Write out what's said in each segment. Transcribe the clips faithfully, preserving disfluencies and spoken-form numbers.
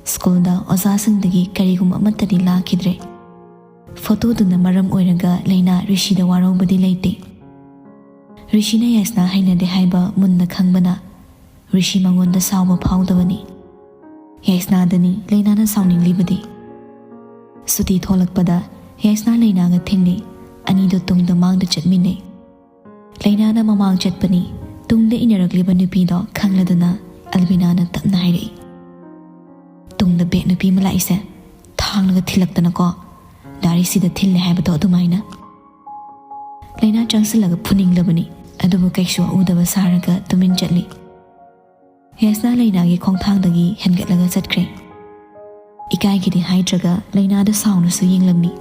ꯁ꯭ꯀꯨꯜꯗ ꯑꯣꯖꯥꯁꯤꯡꯗꯒꯤ ꯀꯔꯤꯒꯨꯝꯕ ꯑꯃꯠꯇꯗꯤ ꯂꯥꯛꯈꯤꯗ꯭ꯔꯦ꯫ ꯐꯣꯇꯣꯗꯨꯅ ꯃꯔꯝ ꯑꯣꯏꯔꯒ ꯂꯩꯅꯥ ꯔꯤꯁꯤꯗ ꯋꯥꯔꯧꯕꯗꯤ ꯂꯩꯇꯦ꯫ ꯔꯤꯁꯤꯅ ꯌꯥꯏꯁꯅꯥ ꯍꯩꯅꯗꯦ ꯍꯥꯏꯕ ꯃꯨꯟꯅ ꯈꯪꯕꯅ ꯔꯤꯁꯤ ꯃꯉꯣꯟꯗ ꯁꯥꯎꯕ ꯐꯥꯎꯗꯕꯅꯤ꯫ ꯌꯥꯏꯁꯅꯥꯗꯅꯤ ꯂꯩꯅꯥꯅ ꯁꯥꯎꯅꯤꯡꯂꯤꯕꯗꯤ꯫ ꯁꯨꯇꯤ ꯊꯣꯛꯂꯛꯄꯗ ꯌꯥꯏꯁꯅꯥ ꯂꯩꯅꯥꯒ ꯊꯦꯡꯅꯩ꯫ ꯑꯅꯤꯗꯣ ꯇꯨꯡꯗ ꯃꯥꯡꯗ ꯆꯠꯃꯤꯟꯅꯩ꯫ ꯂꯩꯅꯥꯅ ꯃꯃꯥꯡ ꯆꯠꯄꯅꯤ꯫ ꯇꯨꯡꯗ ꯏꯟꯅꯔꯛꯂꯤꯕ ꯅꯨꯄꯤꯗꯣ ꯈꯪꯂꯗꯨꯅ ꯑꯜꯕꯤꯅꯥꯅ ꯇꯞꯅ ꯍꯥꯏꯔꯛꯏ, "ꯇꯨꯡꯗ ꯕꯦꯠ ꯅꯨꯄꯤ ꯑꯃ ꯂꯥꯛꯏꯁꯦ ꯊꯥꯡꯅꯒ ꯊꯤꯜꯂꯛꯇꯅꯀꯣ, ꯗꯥꯔꯤꯁꯤꯗ ꯊꯤꯜꯂꯦ ꯍꯥꯏꯕꯗꯣ ꯑꯗꯨꯃꯥꯏꯅ"꯫ ꯂꯩꯅꯥ ꯆꯪꯁꯤꯜꯂꯒ ꯐꯨꯅꯤꯡꯂꯕꯅꯤ, ꯑꯗꯨꯕꯨ ꯀꯩꯁꯨ ꯎꯗꯕ ꯁꯥꯔꯒ ꯇꯨꯃꯤꯟ ꯆꯠꯂꯤ꯫ ꯌꯥꯏꯁꯅꯥ ꯂꯩꯅꯥꯒꯤ ꯈꯣꯡꯊꯥꯡꯗꯒꯤ ꯍꯦꯟꯒꯠꯂꯒ ꯆꯠꯈ꯭ꯔꯦ꯫ ꯏꯀꯥꯏꯒꯤꯗꯤ ꯍꯥꯏꯗ꯭ꯔꯒ ꯂꯩꯅꯥꯗ ꯁꯥꯎꯅꯁꯨ ꯌꯦꯡꯂꯝꯃꯤ꯫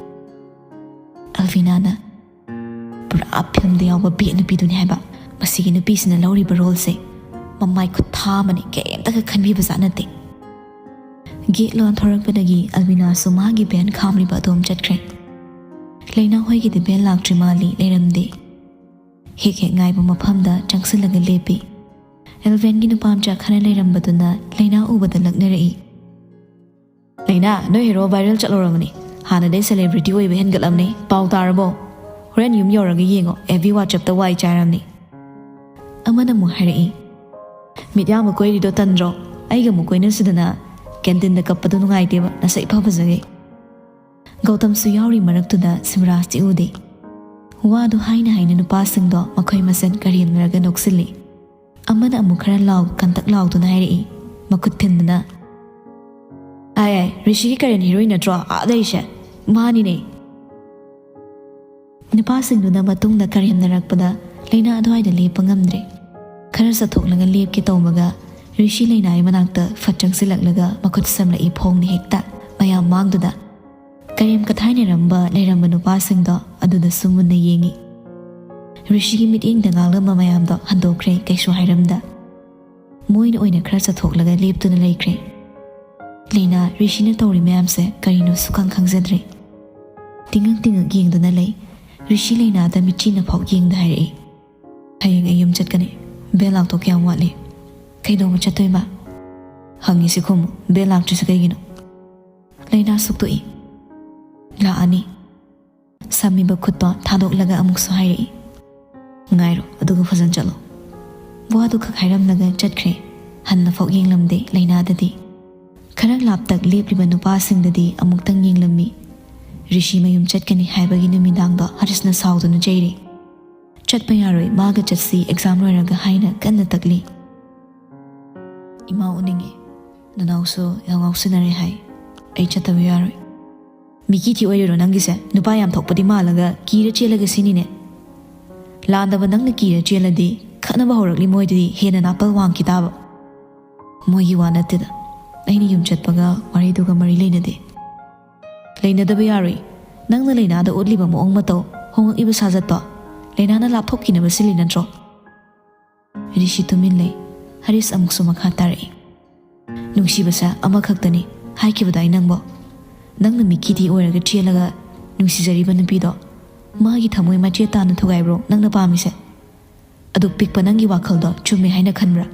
ꯑꯜꯕꯤꯅꯥꯅ, "ꯄꯨꯔꯥ ꯐꯤꯂꯝꯗ ꯌꯥꯎꯕ ꯕꯦꯠ ꯅꯨꯄꯤꯗꯨꯅꯤ ꯍꯥꯏꯕ꯫ ꯃꯁꯤꯒꯤ ꯅꯨꯄꯤꯁꯤꯅ ꯂꯧꯔꯤꯕ ꯔꯣꯜꯁꯦ ꯃꯃꯥꯏ ꯈꯨꯊꯥ ꯑꯃꯅꯤ, ꯀꯩꯝꯇꯒ ꯈꯟꯕꯤꯕ ꯖꯥꯠ ꯅꯠꯇꯦ"꯫ ꯒꯦꯠ ꯂꯣꯟꯊꯣꯔꯛꯄꯗꯒꯤ ꯑꯜꯕꯤꯅꯥꯁꯨ ꯃꯥꯒꯤ ꯚꯦꯟ ꯈꯥꯝꯂꯤꯕ ꯑꯗꯣꯝ ꯆꯠꯈ꯭ꯔꯦ꯫ ꯂꯩꯅꯥ ꯍꯣꯏꯒꯤꯗꯤ ꯚꯦꯟ ꯂꯥꯛꯇ꯭ꯔꯤ ꯃꯥꯜꯂꯤ, ꯂꯩꯔꯝꯗꯦ꯫ ꯍꯦꯛ ꯍꯦꯛ ꯉꯥꯏꯕ ꯃꯐꯝꯗ ꯆꯪꯁꯤꯜꯂꯒ ꯂꯦꯞꯄꯤ꯫ ꯑꯦꯜꯚꯦꯟꯒꯤ ꯅꯨꯄꯥ ꯃꯆꯥ ꯈꯔ ꯂꯩꯔꯝꯕꯗꯨꯅ ꯂꯩꯅꯥ ꯎꯕꯗ ꯂꯛꯅꯔꯛꯏ꯫ "ꯂꯩꯅꯥ, ꯅꯣꯏ ꯍꯦꯔꯣ ꯚꯥꯏꯔꯦꯜ ꯆꯠꯂꯧꯔꯕꯅꯤ꯫ ꯍꯥꯟꯅꯗꯩ ꯁꯦꯂꯦꯕ꯭ꯔꯤꯇꯤ ꯑꯣꯏꯕ ꯍꯦꯟꯒꯠꯂꯝꯅꯤ꯫ ꯄꯥꯎ ꯇꯥꯔꯕꯣ? ꯍꯣꯔꯦꯟ ꯌꯨꯝ ꯌꯧꯔꯒ ꯌꯦꯡꯉꯣ, ꯑꯦꯐ ꯕꯤ WhatsApp-ꯇ ꯋꯥꯏ ꯆꯥꯏꯔꯝꯅꯤ"꯫ ꯑꯃꯅ ꯑꯃꯨꯛ ꯍꯥꯏꯔꯛꯏ, "ꯃꯤꯠꯌꯥꯝꯕ ꯀꯣꯏꯔꯤꯗꯣ ꯇꯟꯗ꯭ꯔꯣ? ꯑꯩꯒ ꯑꯃꯨꯛ ꯀꯣꯏꯅꯁꯤꯗꯅ, ꯀꯦꯟꯇꯤꯟꯗ ꯀꯞꯄꯗꯣ ꯅꯨꯡꯉꯥꯏꯇꯦꯕ, ꯅꯁꯛ ꯏꯐ ꯐꯖꯒꯩ"꯫ ꯒꯧꯇꯝꯁꯨ ꯌꯥꯎꯔꯤ ꯃꯔꯛꯇꯨꯗ ꯁꯤꯕꯔꯥꯖꯇꯤ ꯎꯗꯦ꯫ ꯋꯥꯗꯨ ꯍꯥꯏꯅ ꯍꯥꯏꯅ ꯅꯨꯄꯥꯁꯤꯡꯗꯣ ꯃꯈꯣꯏ ꯃꯁꯦꯟ ꯀꯔꯦꯝꯅꯔꯒ ꯅꯣꯛꯁꯤꯜꯂꯤ꯫ ꯑꯃꯅ ꯑꯃꯨꯛ ꯈꯔ ꯂꯥꯎ ꯀꯟꯇꯛ ꯂꯥꯎꯗꯨꯅ ꯍꯥꯏꯔꯛꯏ, ꯃꯈꯨꯠ ꯊꯤꯟꯗꯨꯅ, "ꯑꯥꯏ ꯑꯥꯏ, ꯔꯤꯁꯤꯒꯤ ꯀꯔꯦꯟ ꯍꯤꯔꯣꯏꯟ ꯅꯠꯇ꯭ꯔꯣ ꯑꯥ ꯂꯩꯁꯦ? ꯃꯥꯅꯤꯅꯦ"꯫ ꯅꯨꯄꯥꯁꯤꯡꯗꯨꯅ ꯃꯇꯨꯡꯗ ꯀꯔꯦꯝꯅꯔꯛꯄꯗ ꯂꯩꯅꯥ ꯑꯗꯨꯋꯥꯏꯗ ꯂꯦꯞꯄ ꯉꯝꯗ꯭ꯔꯦ꯫ ꯈꯔ ꯆꯠꯊꯣꯛꯂꯒ ꯂꯦꯞꯀꯦ ꯇꯧꯕꯒ ꯔꯤꯁꯤ ꯂꯩꯅꯥꯒꯤ ꯃꯅꯥꯛꯇ ꯐꯠ ꯆꯪꯁꯤꯜꯂꯛꯂꯒ ꯃꯈꯨꯠ ꯁꯝꯂꯛꯏ ꯐꯣꯡꯅ ꯍꯦꯛꯇ ꯃꯌꯥꯝ ꯃꯥꯡꯗꯨꯗ꯫ ꯀꯔꯦꯝ ꯀꯊꯥꯏꯅꯔꯝꯕ ꯂꯩꯔꯝꯕ ꯅꯨꯄꯥꯁꯤꯡꯗꯣ ꯑꯗꯨꯗꯁꯨ ꯃꯨꯟꯅ ꯌꯦꯡꯉꯤ꯫ ꯔꯤꯁꯤꯒꯤ ꯃꯤꯠꯌꯦꯡꯗ ꯉꯥꯡꯂꯝꯕ ꯃꯌꯥꯝꯗꯣ ꯍꯟꯗꯣꯛꯈ꯭ꯔꯦ, ꯀꯩꯁꯨ ꯍꯥꯏꯔꯝꯗ꯫ ꯃꯣꯏꯅ ꯑꯣꯏꯅ ꯈꯔ ꯆꯠꯊꯣꯛꯂꯒ ꯂꯦꯞꯇꯨꯅ ꯂꯩꯈ꯭ꯔꯦ꯫ ꯂꯩꯅꯥ ꯔꯤꯁꯤꯅ ꯇꯧꯔꯤ ꯃꯌꯥꯝꯁꯦ ꯀꯔꯤꯅꯣ ꯁꯨꯈꯪ ꯈꯪꯖꯗ꯭ꯔꯦ꯫ ꯇꯤꯡꯉꯛ ꯇꯤꯡꯉꯛ ꯌꯦꯡꯗꯨꯅ ꯂꯩ꯫ ꯔꯤꯁꯤ ꯂꯩꯅꯥꯗ ꯃꯤꯠꯆꯤꯅ ꯐꯥꯎ ꯌꯦꯡꯗ ꯍꯥꯏꯔꯛꯏ, "ꯍꯌꯦꯡ ꯑꯩ ꯌꯨꯝ ꯆꯠꯀꯅꯤ꯫ ꯕꯦꯜ ꯂꯥꯛꯇꯣ ꯀꯌꯥꯝ ꯋꯥꯠꯂꯤ? ꯀꯩꯗꯧꯕ ꯆꯠꯇꯣꯏꯕ?" ꯍꯪꯉꯤꯁꯤ ꯈꯨꯝꯃꯨ, ꯕꯦꯜ ꯂꯥꯛꯇ꯭ꯔꯤꯁꯤ ꯀꯩꯒꯤꯅꯣ? ꯂꯩꯅꯥ ꯁꯨꯛꯇꯣꯛꯏ꯫ ꯂꯥꯛꯑꯅꯤ꯫ ꯁꯝꯃꯤꯕ ꯈꯨꯠꯇꯣ ꯊꯥꯗꯣꯛꯂꯒ ꯑꯃꯨꯛꯁꯨ ꯍꯥꯏꯔꯛꯏ꯫ ꯉꯥꯏꯔꯣ, ꯑꯗꯨꯒ ꯐꯖꯅ ꯆꯠꯂꯣ꯫ ꯋꯥꯗꯨ ꯈꯛ ꯍꯥꯏꯔꯝꯂꯒ ꯆꯠꯈ꯭ꯔꯦ꯫ ꯍꯟꯅ ꯐꯥꯎ ꯌꯦꯡꯂꯝꯗꯦ ꯂꯩꯅꯥꯗꯗꯤ꯫ ꯈꯔ ꯂꯥꯞꯇꯛ ꯂꯦꯞꯂꯤꯕ ꯅꯨꯄꯥꯁꯤꯡꯗꯗꯤ ꯑꯃꯨꯛꯇꯪ ꯌꯦꯡꯂꯝꯃꯤ꯫ ꯔꯤꯁꯤ ꯃꯌꯨꯝ ꯆꯠꯀꯅꯤ ꯍꯥꯏꯕꯒꯤ ꯅꯨꯃꯤꯗꯥꯡꯗꯣ ꯍꯔꯤꯁꯅ ꯁꯥꯎꯗꯨꯅ ꯆꯩꯔꯤ꯫ "ꯆꯠꯄ ꯌꯥꯔꯣꯏ, ꯃꯥꯒ ꯆꯠꯁꯤ, ꯑꯦꯛꯖꯥꯝ ꯂꯣꯏꯔꯒ" ꯍꯥꯏꯅ ꯀꯟꯅ ꯇꯛꯂꯤ꯫ "ꯏꯃꯥ ꯎꯅꯤꯡꯉꯤ, ꯅꯅꯥꯎꯁꯨ ꯌꯥꯝ ꯉꯥꯎꯁꯤꯟꯅꯔꯦ ꯍꯥꯏ꯫ ꯑꯩ ꯆꯠꯇꯕ ꯌꯥꯔꯣꯏ꯫" "ꯃꯤꯀꯤ ꯊꯤ ꯑꯣꯏꯔꯤꯔꯣ ꯅꯪꯒꯤꯁꯦ? ꯅꯨꯄꯥ ꯌꯥꯝ ꯊꯣꯛꯄꯗꯤ ꯃꯥꯜꯂꯒ ꯀꯤꯔ ꯆꯦꯜꯂꯒ ꯁꯤꯅꯤꯅꯦ꯫ ꯂꯥꯟꯗꯕ ꯅꯪꯅ ꯀꯤꯔ ꯆꯦꯜꯂꯗꯤ ꯈꯠꯅꯕ ꯍꯧꯔꯛꯂꯤ ꯃꯣꯏꯗꯗꯤ ꯍꯦꯟꯅ ꯅꯥꯄꯜ ꯋꯥꯡꯈꯤ ꯇꯥꯕ꯫" "ꯃꯣꯏꯒꯤ ꯋꯥ ꯅꯠꯇꯦꯗ, ꯑꯩꯅ ꯌꯨꯝ ꯆꯠꯄꯒ ꯋꯥꯔꯤꯗꯨꯒ ꯃꯔꯤ ꯂꯩꯅꯗꯦ꯫" "ꯂꯩꯅꯗꯕ ꯌꯥꯔꯣꯏ꯫ ꯅꯪꯅ ꯂꯩꯅꯥꯗ ꯎꯠꯂꯤꯕ ꯃꯑꯣꯡ ꯃꯇꯧ, ꯍꯣꯡꯉꯛꯏꯕ ꯁꯥꯖꯠꯇꯣ ꯂꯩꯅꯥꯅ ꯂꯥꯞꯊꯣꯛꯈꯤꯅꯕ ꯁꯤꯜꯂꯤ ꯅꯠꯇ꯭ꯔꯣ?" ꯔꯤꯁꯤ ꯇꯨꯃꯤꯟ ꯂꯩ꯫ ꯍꯔꯤꯁ ꯑꯃꯨꯛꯁꯨ ꯃꯈꯥ ꯇꯥꯔꯛꯏ꯫ "ꯅꯨꯡꯁꯤꯕꯁꯦ ꯑꯃꯈꯛꯇꯅꯤ ꯍꯥꯏꯈꯤꯕꯗꯥꯏ ꯅꯪꯕꯣ? ꯅꯪꯅ ꯃꯤꯀꯤꯗꯤ ꯑꯣꯏꯔꯒ ꯆꯦꯜꯂꯒ ꯅꯨꯡꯁꯤꯖꯔꯤꯕ ꯅꯨꯄꯤꯗꯣ ꯃꯥꯒꯤ ꯊꯃꯣꯏ ꯃꯆꯦꯠ ꯇꯥꯅ ꯊꯨꯒꯥꯏꯕ꯭ꯔꯣ ꯅꯪꯅ ꯄꯥꯝꯃꯤꯁꯦ? ꯑꯗꯨꯛ ꯄꯤꯛꯄ ꯅꯪꯒꯤ ꯋꯥꯈꯜꯗꯣ ꯆꯨꯝꯃꯦ ꯍꯥꯏꯅ ꯈꯟꯕ꯭ꯔꯥ?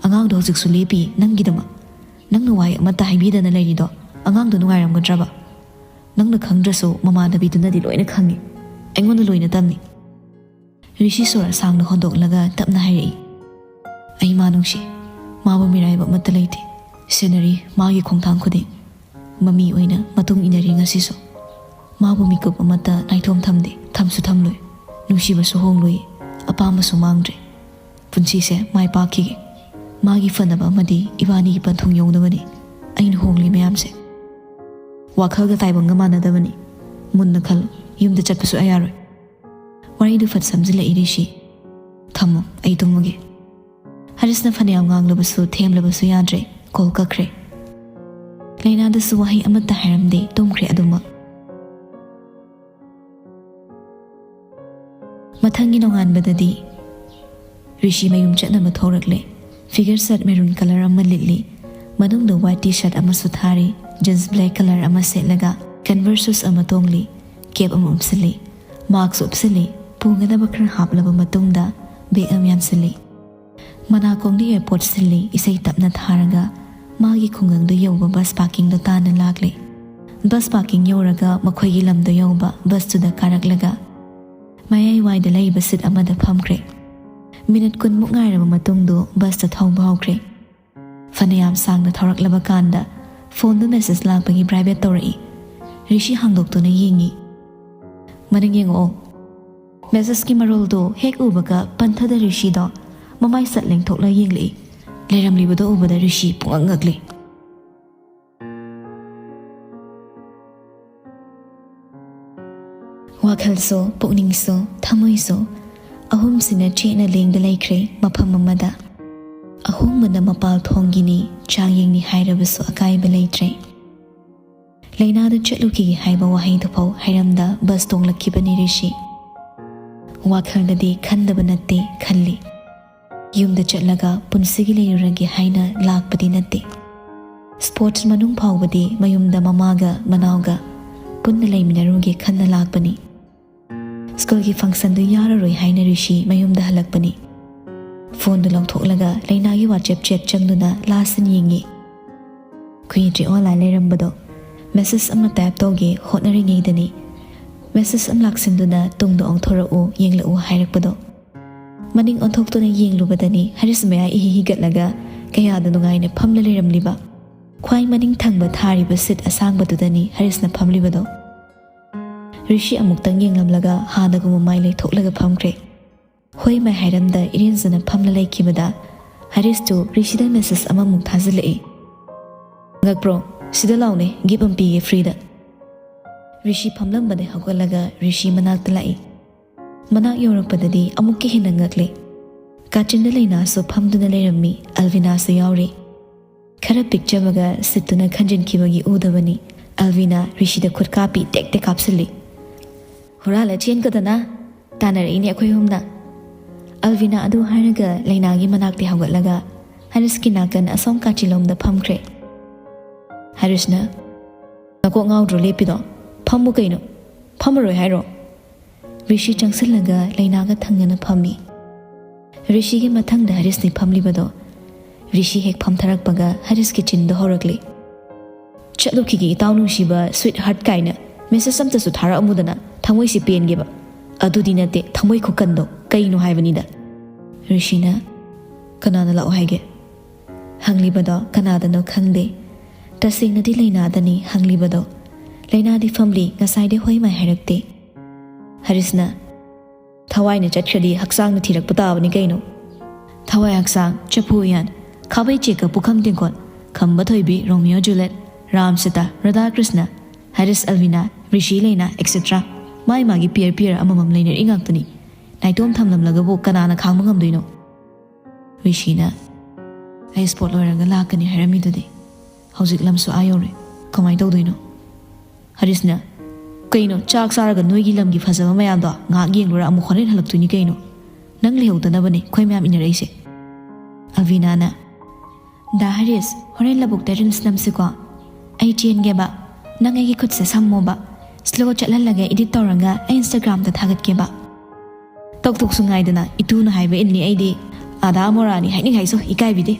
ꯑꯉꯥꯡꯗꯣ ꯍꯧꯖꯤꯛꯁꯨ ꯂꯦꯞꯄꯤ ꯅꯪꯒꯤꯗꯃꯛ꯫ ꯅꯪꯅ ꯋꯥꯍꯩ ꯑꯃꯠꯇ ꯍꯥꯏꯕꯤꯗꯅ ꯂꯩꯔꯤꯗꯣ ꯑꯉꯥꯡꯗꯣ ꯅꯨꯡꯉꯥꯏꯔꯝꯒꯗ꯭ꯔꯕ? ꯅꯪꯅ ꯈꯪꯗ꯭ꯔꯁꯨ ꯃꯃꯥꯟꯅꯕꯤꯗꯨꯅꯗꯤ ꯂꯣꯏꯅ ꯈꯪꯉꯤ꯫ ꯑꯩꯉꯣꯟꯗ ꯂꯣꯏꯅ ꯇꯝꯃꯤ꯫" ꯔꯤꯁꯤ ꯁꯣꯔ ꯁꯥꯡꯅ ꯍꯣꯟꯗꯣꯛꯂꯒ ꯇꯞꯅ ꯍꯥꯏꯔꯛꯏ꯫ "ꯑꯩ ꯃꯥ ꯅꯨꯡꯁꯤ꯫ ꯃꯥꯕꯨ ꯃꯤꯔꯥꯏꯕ ꯑꯃꯠꯇ ꯂꯩꯇꯦ꯫ ꯁꯦꯟꯅꯔꯤ ꯃꯥꯒꯤ ꯈꯣꯡꯊꯥꯡ ꯈꯨꯗꯤꯡ꯫ ꯃꯃꯤ ꯑꯣꯏꯅ ꯃꯇꯨꯡ ꯏꯟꯅꯔꯤ ꯉꯁꯤꯁꯨ꯫ ꯃꯥꯕꯨ ꯃꯤꯀꯨꯞ ꯑꯃꯠꯇ ꯅꯥꯏꯊꯣꯛ ꯊꯝꯗꯦ, ꯊꯝꯁꯨ ꯊꯝꯂꯣꯏ꯫ ꯅꯨꯡꯁꯤꯕꯁꯨ ꯍꯣꯡꯂꯣꯏ, ꯑꯄꯥꯝꯕꯁꯨ ꯃꯥꯡꯗ꯭ꯔꯦ꯫ ꯄꯨꯟꯁꯤꯁꯦ ꯃꯥꯏ ꯄꯥꯛꯈꯤꯒꯦ꯫ ꯃꯥꯒꯤ ꯐꯅꯕ ꯑꯃꯗꯤ ꯏꯕꯥꯅꯤꯒꯤ ꯄꯟꯊꯨꯡ ꯌꯧꯅꯕꯅꯤ ꯑꯩꯅ ꯍꯣꯡꯂꯤ ꯃꯌꯥꯝꯁꯦ꯫ ꯋꯥꯈꯜꯒ ꯇꯥꯏꯕꯪꯒ ꯃꯥꯟꯅꯗꯕꯅꯤ꯫ ꯃꯨꯟꯅ ꯈꯜꯂꯨ, ꯌꯨꯝꯗ ꯆꯠꯄ ꯁꯨꯛꯌꯥ ꯌꯥꯔꯣꯏ꯫" ꯋꯥꯔꯤꯗꯨ ꯐꯠ ꯁꯝꯖꯤꯜꯂꯛꯏ ꯔꯤꯁꯤ꯫ "ꯊꯝꯃꯣ, ꯑꯩ ꯇꯨꯝꯃꯒꯦ꯫" ꯍꯔꯤꯁꯅ ꯐꯅꯌꯥꯝ ꯉꯥꯡꯂꯕꯁꯨ ꯊꯦꯝꯂꯕꯁꯨ ꯌꯥꯗ꯭ꯔꯦ, ꯀꯣꯜ ꯀꯛꯈ꯭ꯔꯦ꯫ ꯂꯩꯅꯥꯗꯁꯨ ꯋꯥꯍꯩ ꯑꯃꯠꯇ ꯍꯥꯏꯔꯝꯗꯦ, ꯇꯨꯝꯈ꯭ꯔꯦ ꯑꯗꯨꯃꯛ꯫ ꯃꯊꯪꯒꯤ ꯅꯣꯡꯉꯥꯟꯕꯗꯗꯤ ꯔꯤꯁꯤ ꯃꯌꯨꯝ ꯆꯠꯅꯕ ꯊꯣꯔꯛꯂꯦ꯫ ꯐꯤꯒꯔ ꯁꯦꯠ ꯃꯦꯔꯨꯟ ꯀꯂꯔ ꯑꯃ ꯂꯤꯠꯂꯤ꯫ ꯃꯅꯨꯡꯗ ꯋꯥꯏꯠ ꯇꯤ ꯁꯔꯠ ꯑꯃꯁꯨ ꯊꯥꯔꯤ꯫ ꯖꯤꯟꯁ ꯕ꯭ꯂꯦꯛ ꯀꯂꯔ ꯑꯃ ꯁꯦꯠꯂꯒ ꯀꯟꯚꯔꯁ ꯁꯨꯁ ꯑꯃ ꯇꯣꯡꯂꯤ꯫ ꯀꯦꯞ ꯑꯃ ꯎꯞꯁꯤꯜꯂꯤ꯫ ꯃꯥꯛꯁ ꯎꯞꯁꯤꯜꯂꯤ꯫ ꯄꯨꯅꯅꯕ ꯈꯔ ꯍꯥꯞꯂꯕ ꯃꯇꯨꯡꯗ ꯕꯦꯒ ꯑꯃ ꯌꯥꯟꯁꯤꯜꯂꯤ꯫ ꯃꯅꯥꯀꯣꯡꯗ ꯑꯦꯌꯔꯄꯣꯔꯠ ꯁꯤꯜꯂꯤ, ꯏꯁꯩ ꯇꯞꯅ ꯊꯥꯔꯒ ꯃꯥꯒꯤ ꯈꯨꯡꯒꯪꯗꯨ ꯌꯧꯕ ꯕꯁ ꯄꯥꯔꯀꯤꯡꯗꯣ ꯇꯥꯟꯅ ꯂꯥꯛꯂꯦ꯫ ꯕꯁ ꯄꯥꯔꯀꯤꯡ ꯌꯧꯔꯒ ꯃꯈꯣꯏꯒꯤ ꯂꯝꯗꯣ ꯌꯧꯕ ꯕꯁꯇꯨꯗ ꯀꯥꯔꯛꯂꯒ ꯃꯌꯥꯏꯋꯥꯏꯗ ꯂꯩꯕ ꯁꯤꯠ ꯑꯃꯗ ꯐꯝꯈ꯭ꯔꯦ꯫ ꯃꯤꯅꯤꯠ ꯀꯨꯟꯃꯨꯛ ꯉꯥꯏꯔꯕ ꯃꯇꯨꯡꯗꯨ ꯕꯁꯇ ꯊꯧꯕ ꯍꯧꯈ꯭ꯔꯦ꯫ ꯐꯅꯌꯥꯝ ꯁꯥꯡꯅ ꯊꯧꯔꯛꯂꯕ ꯀꯥꯟꯗ ꯐꯣꯟꯗꯨ ꯃꯦꯁꯦꯖ ꯂꯥꯛꯄꯒꯤ ꯚꯥꯏꯕ꯭ꯔꯦꯠ ꯇꯧꯔꯛꯏ꯫ ꯔꯤꯁꯤ ꯍꯥꯡꯗꯣꯛꯇꯨꯅ ꯌꯦꯡꯉꯤ꯫ "ꯃꯅꯤꯡ ꯌꯦꯡꯉꯛꯑꯣ꯫" ꯃꯦꯁꯦꯖꯀꯤ ꯃꯔꯣꯜꯗꯨ ꯍꯦꯛ ꯎꯕꯒ ꯄꯟꯊꯗ ꯔꯤꯁꯤꯗꯣ ꯃꯃꯥꯏ ꯁꯠ ꯂꯦꯡꯊꯣꯛꯂ ꯌꯦꯡꯂꯛꯏ꯫ ꯂꯩꯔꯝꯂꯤꯕꯗꯣ ꯎꯕꯗ ꯔꯤꯁꯤ ꯄꯨꯡꯉꯛ ꯉꯛꯂꯤ꯫ ꯋꯥꯈꯜꯁꯨ, ꯄꯨꯛꯅꯤꯡꯁꯨ, ꯊꯃꯣꯏꯁꯨ ꯑꯍꯨꯝꯁꯤꯅ ꯆꯦꯠꯅ ꯂꯦꯡꯗ ꯂꯩꯈ꯭ꯔꯦ ꯃꯐꯝ ꯑꯃꯗ꯫ ꯑꯍꯣꯡꯕꯅ ꯃꯄꯥꯜ ꯊꯣꯡꯒꯤꯅꯤ, ꯆꯥꯡꯌꯦꯡꯅꯤ ꯍꯥꯏꯔꯕꯁꯨ ꯑꯀꯥꯏꯕ ꯂꯩꯇ꯭ꯔꯦ꯫ ꯂꯩꯅꯥꯗ ꯆꯠꯂꯨꯈꯤꯒꯦ ꯍꯥꯏꯕ ꯋꯥꯍꯩꯗꯨꯐꯥꯎ ꯍꯥꯏꯔꯝꯗ ꯕꯁ ꯇꯣꯡꯂꯛꯈꯤꯕꯅꯤ ꯔꯤꯁꯤ꯫ ꯋꯥꯈꯜꯗꯗꯤ ꯈꯟꯗꯕ ꯅꯠꯇꯦ ꯈꯜꯂꯤ꯫ ꯌꯨꯝꯗ ꯆꯠꯂꯒ ꯄꯨꯟꯁꯤꯒꯤ ꯂꯩꯔꯨꯔꯒꯦ ꯍꯥꯏꯅ ꯂꯥꯛꯄꯗꯤ ꯅꯠꯇꯦ꯫ ꯁ꯭ꯄꯣꯔꯠꯁ ꯃꯅꯨꯡ ꯐꯥꯎꯕꯗꯤ ꯃꯌꯨꯝꯗ ꯃꯃꯥꯒ ꯃꯅꯥꯎꯒ ꯄꯨꯟꯅ ꯂꯩꯃꯤꯟꯅꯔꯨꯒꯦ ꯈꯟꯅ ꯂꯥꯛꯄꯅꯤ꯫ ꯁ꯭ꯀꯨꯜꯒꯤ ꯐꯪꯁꯟꯗꯨ ꯌꯥꯔꯔꯣꯏ ꯍꯥꯏꯅ ꯔꯤꯁꯤ ꯃꯌꯨꯝꯗ ꯍꯜꯂꯛꯄꯅꯤ꯫ ꯐꯣꯟꯗꯨ ꯂꯧꯊꯣꯛꯂꯒ ꯂꯩꯅꯥꯒꯤ ꯋꯥꯆꯦꯞ ꯆꯦꯠ ꯆꯪꯗꯨꯅ ꯂꯥꯁ ꯁꯤꯟ ꯌꯦꯡꯉꯤ꯫ ꯀꯨꯏꯗ꯭ꯔꯤ ꯑꯣꯟꯂꯥꯏꯟ ꯂꯩꯔꯝꯕꯗꯣ꯫ ꯃꯦꯁꯦꯖ ꯑꯃ ꯇꯥꯏꯞ ꯇꯧꯒꯦ ꯍꯣꯠꯅꯔꯤꯉꯩꯗꯅꯤ ꯃꯦꯁꯦꯖ ꯑꯃ ꯂꯥꯛꯁꯤꯟꯗꯨꯅ "ꯇꯨꯡꯗ ꯑꯣꯟꯊꯣꯔꯛꯎ, ꯌꯦꯡꯂꯛꯎ" ꯍꯥꯏꯔꯛꯄꯗꯣ꯫ ꯃꯅꯤꯡ ꯑꯣꯟꯊꯣꯛꯇꯨꯅ ꯌꯦꯡꯂꯨꯕꯗꯅꯤ ꯍꯔꯤꯁ ꯃꯌꯥꯏ ꯏꯍꯤ ꯍꯤꯒꯠꯂꯒ ꯀꯌꯥꯗ ꯅꯨꯡꯉꯥꯏꯅ ꯐꯝꯂ ꯂꯩꯔꯝꯂꯤꯕ꯫ ꯈ꯭ꯋꯥꯏ ꯃꯅꯤꯡ ꯊꯪꯕ ꯊꯥꯔꯤꯕ ꯁꯤꯠ ꯑꯁꯥꯡꯕꯗꯨꯗꯅꯤ ꯍꯔꯤꯁꯅ ꯐꯝꯂꯤꯕꯗꯣ꯫ ꯔꯤꯁꯤ ꯑꯃꯨꯛꯇꯪ ꯌꯦꯡꯂꯝꯂꯒ ꯍꯥꯟꯅꯒꯨꯝꯕ ꯃꯥꯏ ꯂꯩꯊꯣꯛꯂꯒ ꯐꯝꯈ꯭ꯔꯦ꯫ ꯍꯣꯏ ꯃꯥꯏ ꯍꯥꯏꯔꯝꯗ ꯏꯔꯦꯟꯖꯅ ꯐꯝꯂ ꯂꯩꯈꯤꯕꯗ ꯍꯔꯤꯁꯇꯨ ꯔꯤꯁꯤꯗ ꯃꯦꯁꯦꯖ ꯑꯃꯃꯨꯛ ꯊꯥꯖꯤꯜꯂꯛꯏ꯫ "ꯉꯛꯄ꯭ꯔꯣ? ꯁꯤꯗ ꯂꯥꯎꯅꯦ, ꯒꯤꯐ ꯑꯃ ꯄꯤꯒꯦ ꯐ꯭ꯔꯤꯗ꯫" ꯔꯤꯁꯤ ꯐꯝꯂꯝꯕꯗꯩ ꯍꯧꯒꯠꯂꯒ ꯔꯤꯁꯤ ꯃꯅꯥꯛꯇ ꯂꯥꯛꯏ꯫ ꯃꯅꯥꯛ ꯌꯧꯔꯛꯄꯗꯗꯤ ꯑꯃꯨꯛꯀ ꯍꯦꯟꯅ ꯉꯛꯂꯦ꯫ ꯀꯥꯆꯤꯟꯗ ꯂꯩꯅꯥꯁꯨ ꯐꯝꯗꯨꯅ ꯂꯩꯔꯝꯃꯤ, ꯑꯜꯚꯤꯅꯥꯁꯨ ꯌꯥꯎꯔꯤ꯫ ꯈꯔ ꯄꯤꯛꯆꯕꯒ ꯁꯤꯠꯇꯨꯅ ꯈꯟꯖꯤꯟꯈꯤꯕꯒꯤ ꯎꯗꯕꯅꯤ꯫ ꯑꯜꯚꯤꯅꯥ ꯔꯤꯁꯤꯗ ꯈꯨꯠ ꯀꯥꯞꯄꯤ ꯇꯦꯛ ꯇꯦꯛ ꯀꯥꯞꯁꯤꯜꯂꯤ꯫ "ꯍꯨꯔꯥꯜꯂ ꯆꯦꯟꯒꯗꯅ ꯇꯥꯟꯅꯔꯛꯏꯅꯦ ꯑꯩꯈꯣꯏ ꯑꯍꯨꯝꯅ꯫" ꯑꯜꯚꯤꯅꯥ ꯑꯗꯨ ꯍꯥꯏꯔꯒ ꯂꯩꯅꯥꯒꯤ ꯃꯅꯥꯛꯇ ꯍꯧꯒꯠꯂꯒ ꯍꯔꯤꯁꯀꯤ ꯅꯥꯀꯟ ꯑꯁꯣꯝ ꯀꯥꯆꯤꯟꯂꯣꯝꯗ ꯐꯝꯈ꯭ꯔꯦ꯫ ꯍꯔꯤꯁꯅ, "ꯅꯀꯣꯛ ꯉꯥꯎꯗ꯭ꯔꯣ ꯂꯦꯞꯄꯤꯗꯣ? ꯐꯝꯃꯨ ꯀꯩꯅꯣ꯫ ꯐꯝꯃꯔꯣꯏ ꯍꯥꯏꯔꯣ?" ꯔꯤꯁꯤ ꯆꯪꯁꯤꯜꯂꯒ ꯂꯩꯅꯥꯒ ꯊꯪꯅꯅ ꯐꯝꯃꯤ꯫ ꯔꯤꯁꯤꯒꯤ ꯃꯊꯪꯗ ꯍꯔꯤꯁꯅꯤ ꯐꯝꯂꯤꯕꯗꯣ꯫ ꯔꯤꯁꯤ ꯍꯦꯛ ꯐꯝꯊꯔꯛꯄꯒ ꯍꯔꯤꯁꯀꯤ ꯆꯤꯟꯗꯣ ꯍꯧꯔꯛꯂꯤ꯫ "ꯆꯠꯂꯨꯈꯤꯒꯦ ꯏꯇꯥꯎ ꯅꯨꯡꯁꯤꯕ, sweetheart" ꯀꯥꯏꯅ ꯃꯦꯁꯦꯖ ꯑꯝꯇꯁꯨ ꯊꯥꯔꯛꯑꯝꯃꯨꯗꯅ ꯊꯃꯣꯏꯁꯤ ꯄꯦꯟꯒꯦꯕ꯫ ꯑꯗꯨꯗꯤ ꯅꯠꯇꯦ, ꯊꯃꯣꯏ ꯈꯨꯀꯟꯗꯣ ꯀꯩꯅꯣ ꯍꯥꯏꯕꯅꯤꯗ꯫ ꯔꯤꯁꯤꯅ, "ꯀꯅꯥꯅ ꯂꯥꯛꯑꯣ ꯍꯥꯏꯒꯦ?" ꯍꯪꯂꯤꯕꯗꯣ ꯀꯅꯥꯗꯅꯣ ꯈꯪꯗꯦ꯫ ꯇꯁꯦꯡꯅꯗꯤ ꯂꯩꯅꯥꯗꯅꯤ ꯍꯪꯂꯤꯕꯗꯣ꯫ ꯂꯩꯅꯥꯗꯤ ꯐꯝꯂꯤ, ꯉꯁꯥꯏꯗꯤ ꯍꯣꯏ ꯃꯥꯏ ꯍꯥꯏꯔꯛꯇꯦ꯫ ꯍꯔꯤꯁꯅ, "ꯊꯋꯥꯏꯅ ꯆꯠꯈ꯭ꯔꯗꯤ ꯍꯛꯆꯥꯡꯅ ꯊꯤꯔꯛꯄ ꯇꯥꯕꯅꯤ ꯀꯩꯅꯣ꯫ ꯊꯋꯥꯏ ꯍꯛꯆꯥꯡ, ꯆꯐꯨ ꯎꯌꯥꯟ, ꯈꯥꯕꯩ ꯆꯦꯛꯀ ꯄꯨꯈꯝ ꯇꯦꯡꯀꯣꯠ, ꯈꯝꯕ ꯊꯣꯏꯕꯤ, ꯔꯣꯃꯤꯌꯣ ꯖꯨꯂꯦꯠ, ꯔꯥꯝ ꯁꯤꯇꯥ, ꯔꯙꯥ ꯀ꯭ꯔꯤꯁꯅ, ꯍꯔꯤꯁ ꯑꯜꯕꯤꯅꯥ, ꯔꯤꯁꯤ ꯂꯩꯅꯥ, etcetera꯫ ꯃꯥꯏ ꯃꯥꯒꯤ ꯄꯤꯌꯔ ꯄꯤꯌꯔ ꯑꯃꯃꯝ ꯂꯩꯅꯔꯤ ꯉꯥꯛꯇꯅꯤ꯫ ꯅꯥꯏꯇꯣꯝ ꯊꯝꯂꯝꯂꯒꯕꯨ ꯀꯅꯥꯅ ꯈꯥꯡꯕ ꯉꯝꯗꯣꯏꯅꯣ?" ꯔꯤꯁꯤꯅ, "ꯑꯩ ꯁ꯭ꯄꯣꯔꯠ ꯂꯣꯏꯔꯒ ꯂꯥꯛꯀꯅꯤ ꯍꯥꯏꯔꯝꯃꯤꯗꯨꯗꯤ꯫ ꯍꯧꯖꯤꯛ ꯂꯝꯁꯨ ꯑꯥ ꯌꯧꯔꯦ꯫ ꯀꯃꯥꯏꯅ ꯇꯧꯗꯣꯏꯅꯣ?" ꯍꯔꯤꯁꯅ, "ꯀꯩꯅꯣ, ꯆꯥꯛ ꯆꯥꯔꯒ ꯅꯣꯏꯒꯤ ꯂꯝꯒꯤ ꯐꯖꯕ ꯃꯌꯥꯝꯗꯣ ꯉꯥꯏꯍꯥꯛ ꯌꯦꯡꯂꯨꯔ ꯑꯃꯨꯛ ꯍꯣꯔꯦꯟ ꯍꯜꯂꯛꯇꯣꯏꯅꯤ ꯀꯩꯅꯣ? ꯅꯪ ꯂꯩꯍꯧꯗꯅꯕꯅꯦ ꯑꯩꯈꯣꯏ ꯃꯌꯥꯝ ꯏꯟꯅꯔꯛꯏꯁꯦ꯫" ꯑꯜꯕꯤꯅꯥꯅ, "ꯗꯥ ꯍꯔꯤꯁ, ꯍꯣꯔꯦꯟ ꯂꯧꯕꯨꯛꯇ ꯔꯤꯜꯁ ꯅꯝꯁꯤꯀꯣ꯫ ꯑꯩ ꯆꯦꯟꯒꯦꯕ, ꯅꯪ ꯑꯩꯒꯤ ꯈꯨꯠꯁꯦ ꯁꯝꯃꯣꯕ꯫ ꯁ꯭ꯂꯣ ꯆꯠꯍꯜꯂꯒ ꯏꯗꯤꯠ ꯇꯧꯔꯒ ꯑꯩ ꯏꯟꯁꯇꯥꯒ꯭ꯔꯥꯝꯗ ꯊꯥꯒꯠꯀꯦꯕ꯫" "ꯇꯧꯊꯣꯛꯁꯨ ꯉꯥꯏꯗꯅ ꯏꯇꯨꯅ ꯍꯥꯏꯕ ꯏꯟꯅꯤ ꯑꯩꯗꯤ꯫ ꯑꯥꯗꯥ ꯃꯣꯔꯥꯅꯤ ꯍꯥꯏꯅꯤꯡ ꯍꯥꯏꯁꯨ ꯏꯀꯥꯏꯕꯤꯗꯦ꯫"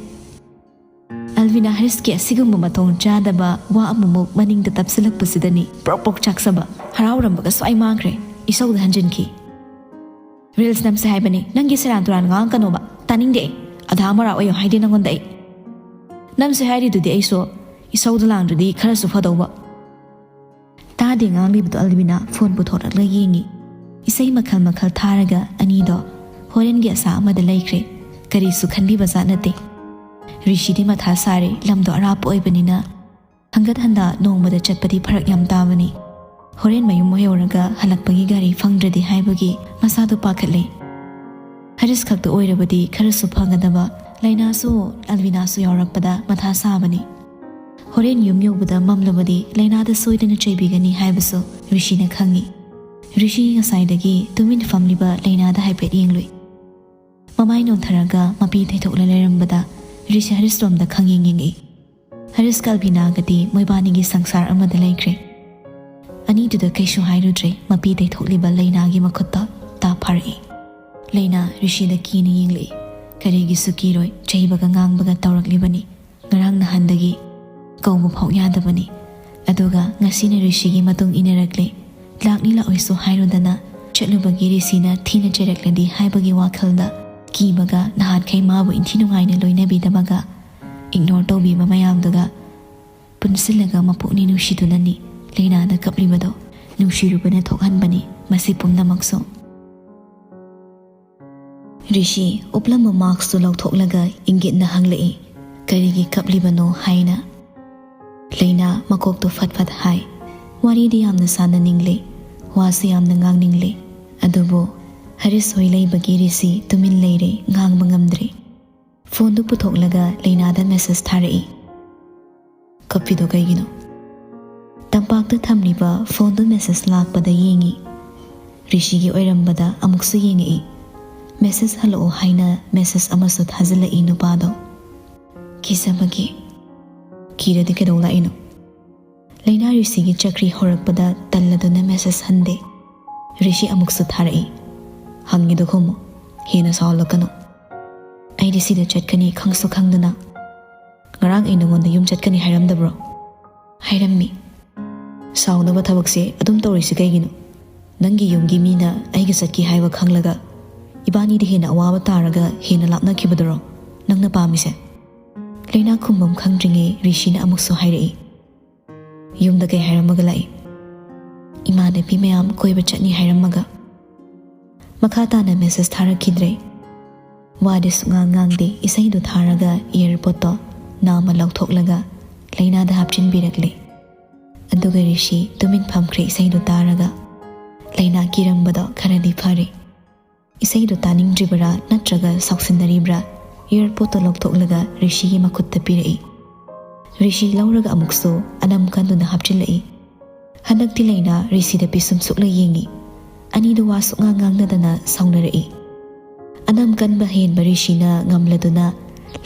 ꯑꯜꯕꯤꯅꯥ ꯍꯔꯤꯁꯀꯤ ꯑꯁꯤꯒꯨꯝꯕ ꯃꯊꯣꯡ ꯆꯥꯗꯕ ꯋꯥ ꯑꯃꯃꯨꯛ ꯃꯅꯤꯡꯗ ꯇꯞꯁꯤꯜꯂꯛꯄꯁꯤꯗꯅꯤ ꯄ꯭ꯔꯣꯛ ꯄ꯭ꯔꯣꯛ ꯆꯥꯛꯆꯕ, ꯍꯔꯥꯎꯔꯝꯕꯒ ꯁ꯭ꯋꯥꯏ ꯃꯥꯡꯈ꯭ꯔꯦ꯫ ꯏꯁꯧꯗ ꯍꯟꯖꯤꯟꯈꯤ꯫ "ꯔꯤꯜꯁ ꯅꯝꯁꯦ ꯍꯥꯏꯕꯅꯤ, ꯅꯪꯒꯤ ꯁꯦꯔꯥꯟ ꯇꯨꯔꯥꯟ ꯉꯥꯡꯉꯛꯀꯅꯣꯕ꯫ ꯇꯥꯅꯤꯡꯗꯦ ꯑꯩ꯫ ꯑꯙꯥ ꯃꯣꯔꯥ ꯑꯣꯏꯌꯣ ꯍꯥꯏꯗꯦ ꯅꯪꯉꯣꯟꯗ ꯑꯩ꯫ ꯅꯝꯁꯦ ꯍꯥꯏꯔꯤꯗꯨꯗꯤ ꯑꯩꯁꯨ꯫ ꯏꯁꯧꯗ ꯂꯥꯡꯗ꯭ꯔꯗꯤ ꯈꯔꯁꯨ ꯐꯗꯧꯕ꯫" ꯇꯥꯗꯦ ꯉꯥꯡꯂꯤꯕꯗꯣ ꯑꯜꯕꯤꯅꯥ ꯐꯣꯟ ꯄꯨꯊꯣꯔꯛꯂꯒ ꯌꯦꯡꯉꯤ꯫ ꯏꯁꯩ ꯃꯈꯜ ꯃꯈꯜ ꯊꯥꯔꯒ ꯑꯅꯤꯗꯣ ꯍꯣꯔꯦꯟꯒꯤ ꯑꯁꯥ ꯑꯃꯗ ꯂꯩꯈ꯭ꯔꯦ꯫ ꯀꯔꯤꯁꯨ ꯈꯟꯕꯤꯕ ꯖꯥꯠ ꯅꯠꯇꯦ꯫ ꯔꯤꯁꯤꯗꯤ ꯃꯊꯥ ꯁꯥꯔꯦ, ꯂꯝꯗꯣ ꯑꯔꯥꯞꯄ ꯑꯣꯏꯕꯅꯤꯅ꯫ ꯍꯪꯒꯠ ꯍꯟꯗ ꯅꯣꯡꯃꯗ ꯆꯠꯄꯗꯤ ꯐꯔꯛ ꯌꯥꯝ ꯇꯥꯕꯅꯤ꯫ ꯍꯣꯔꯦꯟ ꯃꯌꯨꯝ ꯌꯧꯔꯒ ꯍꯜꯂꯛꯄꯒꯤ ꯒꯥꯔꯤ ꯐꯪꯗ꯭ꯔꯗꯤ ꯍꯥꯏꯕꯒꯤ ꯃꯁꯥꯗꯣ ꯄꯥꯈꯠꯂꯦ꯫ ꯍꯔꯤꯁ ꯈꯛꯇ ꯑꯣꯏꯔꯕꯗꯤ ꯈꯔꯁꯨ ꯐꯒꯗꯕ, ꯂꯩꯅꯥꯁꯨ ꯑꯜꯕꯤꯅꯥꯁꯨ ꯌꯥꯎꯔꯛꯄꯗ ꯃꯊꯥ ꯁꯥꯕꯅꯤ꯫ ꯍꯣꯔꯦꯟ ꯌꯨꯝ ꯌꯧꯕꯗ ꯃꯝꯂꯕꯗꯤ ꯂꯩꯅꯥꯗ ꯁꯣꯏꯗꯅ ꯆꯩꯕꯤꯒꯅꯤ ꯍꯥꯏꯕꯁꯨ ꯔꯤꯁꯤꯅ ꯈꯪꯉꯤ꯫ ꯔꯤꯁꯤ ꯉꯁꯥꯏꯗꯒꯤ ꯇꯨꯃꯤꯟ ꯐꯝꯂꯤꯕ ꯂꯩꯅꯥꯗ ꯍꯥꯏꯐꯦꯠ ꯌꯦꯡꯂꯨꯏ꯫ ꯃꯃꯥꯏ ꯅꯣꯟꯊꯔꯒ ꯃꯄꯤ ꯇꯩꯊꯣꯛꯂ ꯂꯩꯔꯝꯕꯗ ꯔꯤꯁꯤ ꯍꯔꯤꯁꯔꯣꯝꯗ ꯈꯪꯌꯦꯡ ꯌꯦꯡꯉꯛꯏ꯫ ꯍꯔꯤꯁꯀ ꯑꯜꯕꯤꯅꯥꯒꯗꯤ ꯃꯣꯏꯕꯥꯅꯤꯒꯤ ꯁꯪꯁꯥꯔ ꯑꯃꯗ ꯂꯩꯈ꯭ꯔꯦ꯫ ꯑꯅꯤꯗꯨꯗ ꯀꯩꯁꯨ ꯍꯥꯏꯔꯨꯗ꯭ꯔꯦ, ꯃꯄꯤ ꯇꯩꯊꯣꯛꯂꯤꯕ ꯂꯩꯅꯥꯒꯤ ꯃꯈꯨꯠꯇ ꯇꯥ ꯐꯥꯔꯛꯏ꯫ ꯂꯩꯅꯥ ꯔꯤꯁꯤꯗ ꯀꯤꯅ ꯌꯦꯡꯂꯛꯏ꯫ ꯀꯔꯤꯒꯤꯁꯨ ꯀꯤꯔꯣꯏ, ꯆꯩꯕꯒ ꯉꯥꯡꯕꯒ ꯇꯧꯔꯛꯂꯤꯕꯅꯤ꯫ ꯉꯔꯥꯡ ꯅꯍꯥꯟꯗꯒꯤ ꯀꯧꯕ ꯐꯥꯎ ꯌꯥꯗꯕꯅꯤ꯫ ꯑꯗꯨꯒ ꯉꯁꯤꯅ ꯔꯤꯁꯤꯒꯤ ꯃꯇꯨꯡ ꯏꯟꯅꯔꯛꯂꯦ꯫ ꯂꯥꯛꯅꯤ ꯂꯥꯛꯑꯣꯏꯁꯨ ꯍꯥꯏꯔꯨꯗꯅ ꯆꯠꯂꯨꯕꯒꯤ ꯔꯤꯁꯤꯅ ꯊꯤꯅ ꯆꯩꯔꯛꯂꯗꯤ ꯍꯥꯏꯕꯒꯤ ꯋꯥꯈꯜꯗ ꯀꯤꯕꯒ ꯅꯍꯥꯟꯈꯩ ꯃꯥꯕꯨ ꯏꯟꯊꯤ ꯅꯨꯡꯉꯥꯏꯅ ꯂꯣꯏꯅꯕꯤꯗꯕꯒ ꯏꯒꯅꯣꯔ ꯇꯧꯕꯤꯕ ꯃꯌꯥꯝꯗꯨꯒ ꯄꯨꯟꯁꯤꯜꯂꯒ ꯃꯄꯨꯛꯅꯤꯡ ꯅꯨꯡꯁꯤꯗꯨꯅꯅꯤ ꯂꯩꯅꯥꯗ ꯀꯞꯂꯤꯕꯗꯣ꯫ ꯅꯨꯡꯁꯤꯔꯨꯕꯅ ꯊꯣꯛꯍꯟꯕꯅꯤ ꯃꯁꯤ ꯄꯨꯝꯅꯃꯛꯁꯨ꯫ ꯔꯤꯁꯤ ꯎꯞꯂꯝꯕ ꯃꯥꯛꯁꯇꯨ ꯂꯧꯊꯣꯛꯂꯒ ꯏꯪꯒꯤꯠꯅ ꯍꯪꯂꯛꯏ, "ꯀꯔꯤꯒꯤ ꯀꯞꯂꯤꯕꯅꯣ?" ꯍꯥꯏꯅ꯫ ꯂꯩꯅꯥ ꯃꯀꯣꯛꯇꯨ ꯐꯠ ꯐꯠ ꯍꯥꯏ, "ꯋꯥꯔꯤꯗꯤ ꯌꯥꯝꯅ ꯁꯥꯟꯅꯅꯤꯡꯂꯦ, ꯋꯥꯁꯨ ꯌꯥꯝꯅ ꯉꯥꯡꯅꯤꯡꯂꯦ, ꯑꯗꯨꯕꯨ ꯍꯔꯤꯁ ꯍꯣꯏ ꯂꯩꯕꯒꯤ ꯔꯤꯁꯤ ꯇꯨꯃꯤꯟ ꯂꯩꯔꯦ, ꯉꯥꯡꯕ ꯉꯝꯗ꯭ꯔꯦ"꯫ ꯐꯣꯟꯗꯨ ꯄꯨꯊꯣꯛꯂꯒ ꯂꯩꯅꯥꯗ ꯃꯦꯁꯦꯖ ꯊꯥꯔꯛꯏ꯫ "ꯀꯞꯄꯤꯗꯣ ꯀꯩꯒꯤꯅꯣ?" ꯇꯝꯄꯥꯛꯇ ꯊꯝꯂꯤꯕ ꯐꯣꯟꯗꯨ ꯃꯦꯁꯦꯖ ꯂꯥꯛꯄꯗ ꯌꯦꯡꯉꯤ꯫ ꯔꯤꯁꯤꯒꯤ ꯑꯣꯏꯔꯝꯕꯗ ꯑꯃꯨꯛꯁꯨ ꯌꯦꯡꯉꯛꯏ꯫ ꯃꯦꯁꯦꯖ ꯍꯜꯂꯛꯑꯣ ꯍꯥꯏꯅ ꯃꯦꯁꯦꯖ ꯑꯃꯁꯨ ꯊꯥꯖꯤꯜꯂꯛꯏ ꯅꯨꯄꯥꯗꯣ꯫ "ꯀꯤꯖꯕꯒꯤ"꯫ "ꯀꯤꯔꯗꯤ ꯀꯩꯗꯧ ꯂꯥꯛꯏꯅꯣ?" ꯂꯩꯅꯥ ꯔꯤꯁꯤꯒꯤ ꯆꯀ꯭ꯔꯤ ꯍꯧꯔꯛꯄꯗ ꯇꯜꯂꯗꯨꯅ ꯃꯦꯁꯦꯖ ꯍꯟꯗꯦ꯫ ꯔꯤꯁꯤ ꯑꯃꯨꯛꯁꯨ ꯊꯥꯔꯛꯏ꯫ "ꯍꯪꯉꯤꯗꯣ ꯈꯨꯝꯃꯨ, ꯍꯦꯟꯅ ꯁꯥꯎꯍꯜꯂꯛꯀꯅꯨ꯫ ꯑꯩꯗꯤ ꯁꯤꯗ ꯆꯠꯀꯅꯤ ꯈꯪꯁꯨ ꯈꯪꯗꯅ꯫ ꯉꯔꯥꯡ ꯑꯩ ꯅꯉꯣꯟꯗ ꯌꯨꯝ ꯆꯠꯀꯅꯤ ꯍꯥꯏꯔꯝꯗꯕ꯭ꯔꯣ?" "ꯍꯥꯏꯔꯝꯃꯤ"꯫ "ꯁꯥꯎꯅꯕ ꯊꯕꯛꯁꯦ ꯑꯗꯨꯝ ꯇꯧꯔꯤꯁꯤ ꯀꯩꯒꯤꯅꯣ? ꯅꯪꯒꯤ ꯌꯨꯝꯒꯤ ꯃꯤꯅ ꯑꯩꯒ ꯆꯠꯀꯦ ꯍꯥꯏꯕ ꯈꯪꯂꯒ ꯏꯕꯥꯅꯤꯗꯤ ꯍꯦꯟꯅ ꯑꯋꯥꯕ ꯇꯥꯔꯒ ꯍꯦꯟꯅ ꯂꯥꯞꯅꯈꯤꯕꯗꯨꯔꯣ ꯅꯪꯅ ꯄꯥꯝꯃꯤꯁꯦ?" ꯂꯩꯅꯥ ꯈꯨꯝꯕꯝ ꯈꯪꯗ꯭ꯔꯤꯉꯩ ꯔꯤꯁꯤꯅ ꯑꯃꯨꯛꯁꯨ ꯍꯥꯏꯔꯛꯏ꯫ "ꯌꯨꯝꯗ ꯀꯩ ꯍꯥꯏꯔꯝꯃꯒ ꯂꯥꯛꯏ?" "ꯏꯃꯥꯟꯅꯕꯤ ꯃꯌꯥꯝ ꯀꯣꯏꯕ ꯆꯠꯅꯤ ꯍꯥꯏꯔꯝꯃꯒ"꯫ ꯃꯈꯥ ꯇꯥꯅ ꯃꯦꯁꯦꯖ ꯊꯥꯔꯛꯈꯤꯗ꯭ꯔꯦ꯫ ꯋꯥꯗꯤ ꯁꯨꯛꯉꯥꯡ ꯉꯥꯡꯗꯦ, ꯏꯁꯩꯗꯨ ꯊꯥꯔꯒ ꯏꯌꯔꯄꯣꯠꯇꯣ ꯅꯥꯝꯃ ꯂꯧꯊꯣꯛꯂꯒ ꯂꯩꯅꯥꯗ ꯍꯥꯞꯆꯤꯟꯕꯤꯔꯛꯂꯦ꯫ ꯑꯗꯨꯒ ꯔꯤꯁꯤ ꯇꯨꯃꯤꯟ ꯐꯝꯈ꯭ꯔꯦ ꯏꯁꯩꯗꯨ ꯇꯥꯔꯒ꯫ ꯂꯩꯅꯥ ꯀꯤꯔꯝꯕꯗꯣ ꯈꯔꯗꯤ ꯐꯔꯦ꯫ ꯏꯁꯩꯗꯨ ꯇꯥꯅꯤꯡꯗ꯭ꯔꯤꯕꯔꯥ ꯅꯠꯇ꯭ꯔꯒ ꯁꯥꯎꯁꯤꯟꯅꯔꯤꯕ꯭ꯔꯥ, ꯏꯌꯔꯄꯣꯠꯇꯣ ꯂꯧꯊꯣꯛꯂꯒ ꯔꯤꯁꯤꯒꯤ ꯃꯈꯨꯠꯇ ꯄꯤꯔꯛꯏ꯫ ꯔꯤꯁꯤ ꯂꯧꯔꯒ ꯑꯃꯨꯛꯁꯨ ꯑꯅꯝ ꯀꯟꯗꯨꯅ ꯍꯥꯞꯆꯤꯜꯂꯛꯏ꯫ ꯍꯟꯗꯛꯇꯤ ꯂꯩꯅꯥ ꯔꯤꯁꯤꯗ ꯄꯤꯁꯨꯝ ꯁꯨꯛꯂ ꯌꯦꯡꯉꯤ꯫ ꯑꯅꯤꯗꯨ ꯋꯥ ꯁꯨꯛꯉꯥꯡ ꯉꯥꯡꯅꯗꯅ ꯁꯥꯎꯅꯔꯛꯏ꯫ ꯑꯅꯝ ꯀꯟꯕ ꯍꯦꯟꯕ ꯔꯤꯁꯤꯅ ꯉꯝꯂꯗꯨꯅ